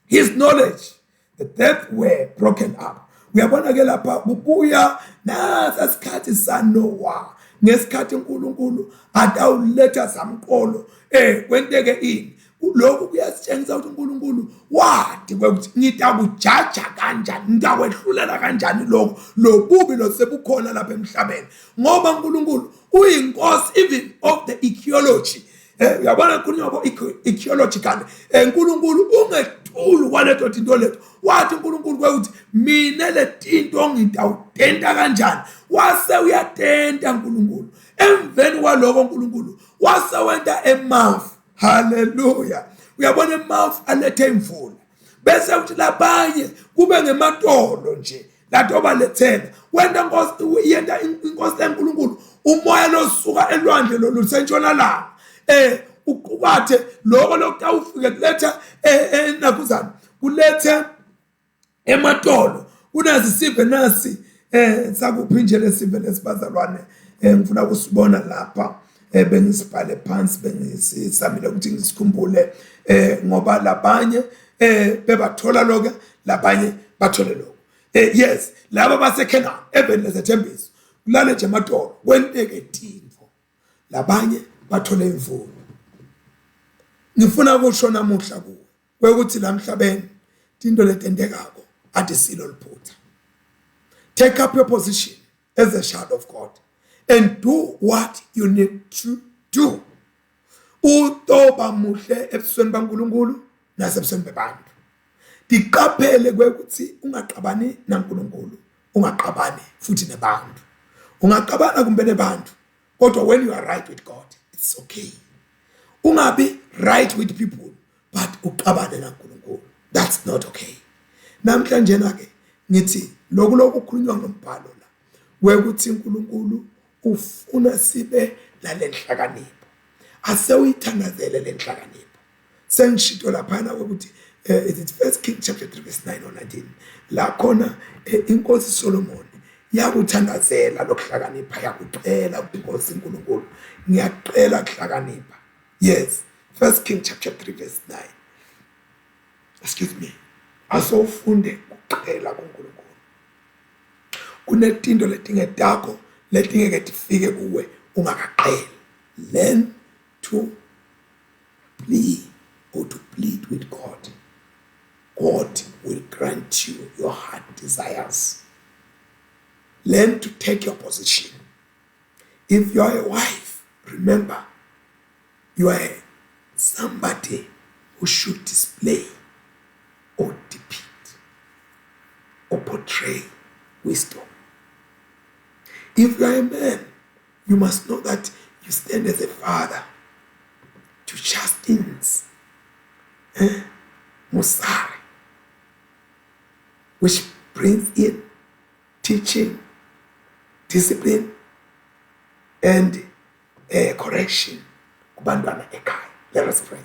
His knowledge the death were broken up. Uyabona ke lapha kubuya nasa sikhathi saNoah ngesikhathi uNkulunkulu atawuletha zamqolo eh kwenteke ini lokhu kuyasitshengisa ukuthi uNkulunkulu wadi kwekuthi ngitakujaja kanjani ngitakwehlulela kanjani lokhu lobubi losebukhona lapha emhlabeni ngoba uNkulunkulu uyinkosi even of the ecology. Eh uyabona kukhulunywa ngo ecological. Eh uNkulunkulu ungetulu kwaleto tinto leto. Wathi uNkulunkulu kwekuthi mina letinto ngitawutenta kanjani? Wase uyatenta uNkulunkulu. Emveni kwaloko uNkulunkulu wase wenta emafu. Haleluya. Uyabona emafu alethe imvula. Bese kuthi labanye kube ngematolo nje lathi obalethela wenta inkosi yenta inkosi lenkulunkulu umoya losuka elwandle lolusentshonalanga eh uqukathe lokho lokutawufike kuletha eh, eh nakuzana kulethe ematolo kunazi sive nasi eh sakuphi nje lesive lesibazalwane eh ngifuna kusibona lapha eh bengisibhale phansi bengisisamile ukuthi ngisikhumbule eh ngoba labanye eh bebathola lokho labanye bathole lokho. Eh yes laba baseKhenani eveni lezethembiso kulale nje amadolo kwenteke tintfo labanye bathole imvulo. Ngifuna kusho namuhla kuwe kwekuthi la emhlabeni tinto letentekako atisilo liphutha. Take up your position as a child of God and do what you need to do. Utoba muhle ebusweni baNkulunkulu nasebusweni bebantu. Tiqaphele kwekuthi ungaqabani naNkulunkulu, ungaqabani futhi nebantu. Ungaqabana kumbe nebantu kodwa when you are right with God it's okay. Ungabi right with people but uqabane naNkulunkulu. That's not okay. Namhlanje na ke ngithi lokhu lokukhulunywa ngombhalo la wekuthi uNkulunkulu ufuna sibe nalenhlakanipho. Ase uyithandazele lenhlakanipho. Sengishito laphana ukuthi eh, is it First King chapter 3 verse 9 or 19 la khona eh, inkosi Solomon yakuthandazela lokuhlakanipha yakucela inkosi uNkulunkulu ngiyacela kuhlakanipha. Yes, First King chapter 3 verse 9. Excuse me. Asowufunde kucela kuNkulunkulu. Kunetinto letingetakho letingeke tifike kuwe ungakaqeli. Learn to plea or to plead with God. God will grant you your heart desires. Learn to take your position. If you are a wife, remember you are somebody who should display or depict or portray wisdom. If you are a man, you must know that you stand as a father to chastens eh, Musari, which brings in teaching, discipline, and correction kubantwana ekhaya. Let us pray.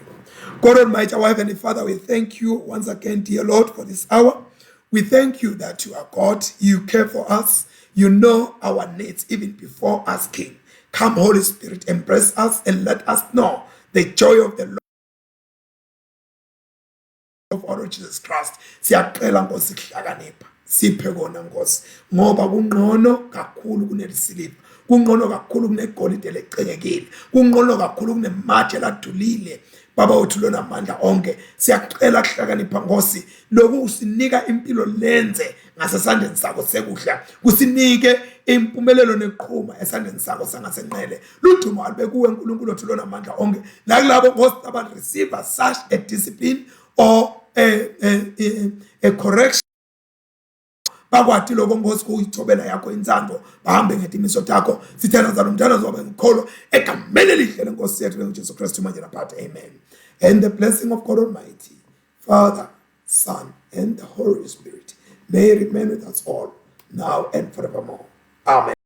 God Almighty, our Heavenly Father, we thank you once again, dear Lord, for this hour. We thank you that you are God. You care for us. You know our needs even before asking. Come, Holy Spirit, embrace us and let us know the joy of the Lord of our Lord Jesus Christ. Siyacela Nkosi kuhlakanipha. Siphe kona Nkosi ngoba kungcono kakhulu kunelisiliva, kungcono kakhulu kunegolide lecengekile, kungcono kakhulu kunematshe ladulile. Baba wethu lona amandla onke, siyacela kuhlakanipha Nkosi, lokhu usinika impilo lenze ngasesandleni sakho sekudla, kusinike impumelelo neqhuma esandleni sakho sangasenqele. Ludumo alube kuwe uNkulunkulu wethu lona amandla onke. Nakulabo Nkosi aba receive such a discipline or a correction, bakwati lokho Nkosi kuyithobela yakho intsando, bahambe ngetimiso takho. Sithandaza lo mthandazo wabe ngikholwa egameni elihle lenkosi yethu lenguJesu Kristu manje naphatha. Amen. And the blessing of God Almighty, Father, Son, and the Holy Spirit may remain with us all now and forevermore. Amen.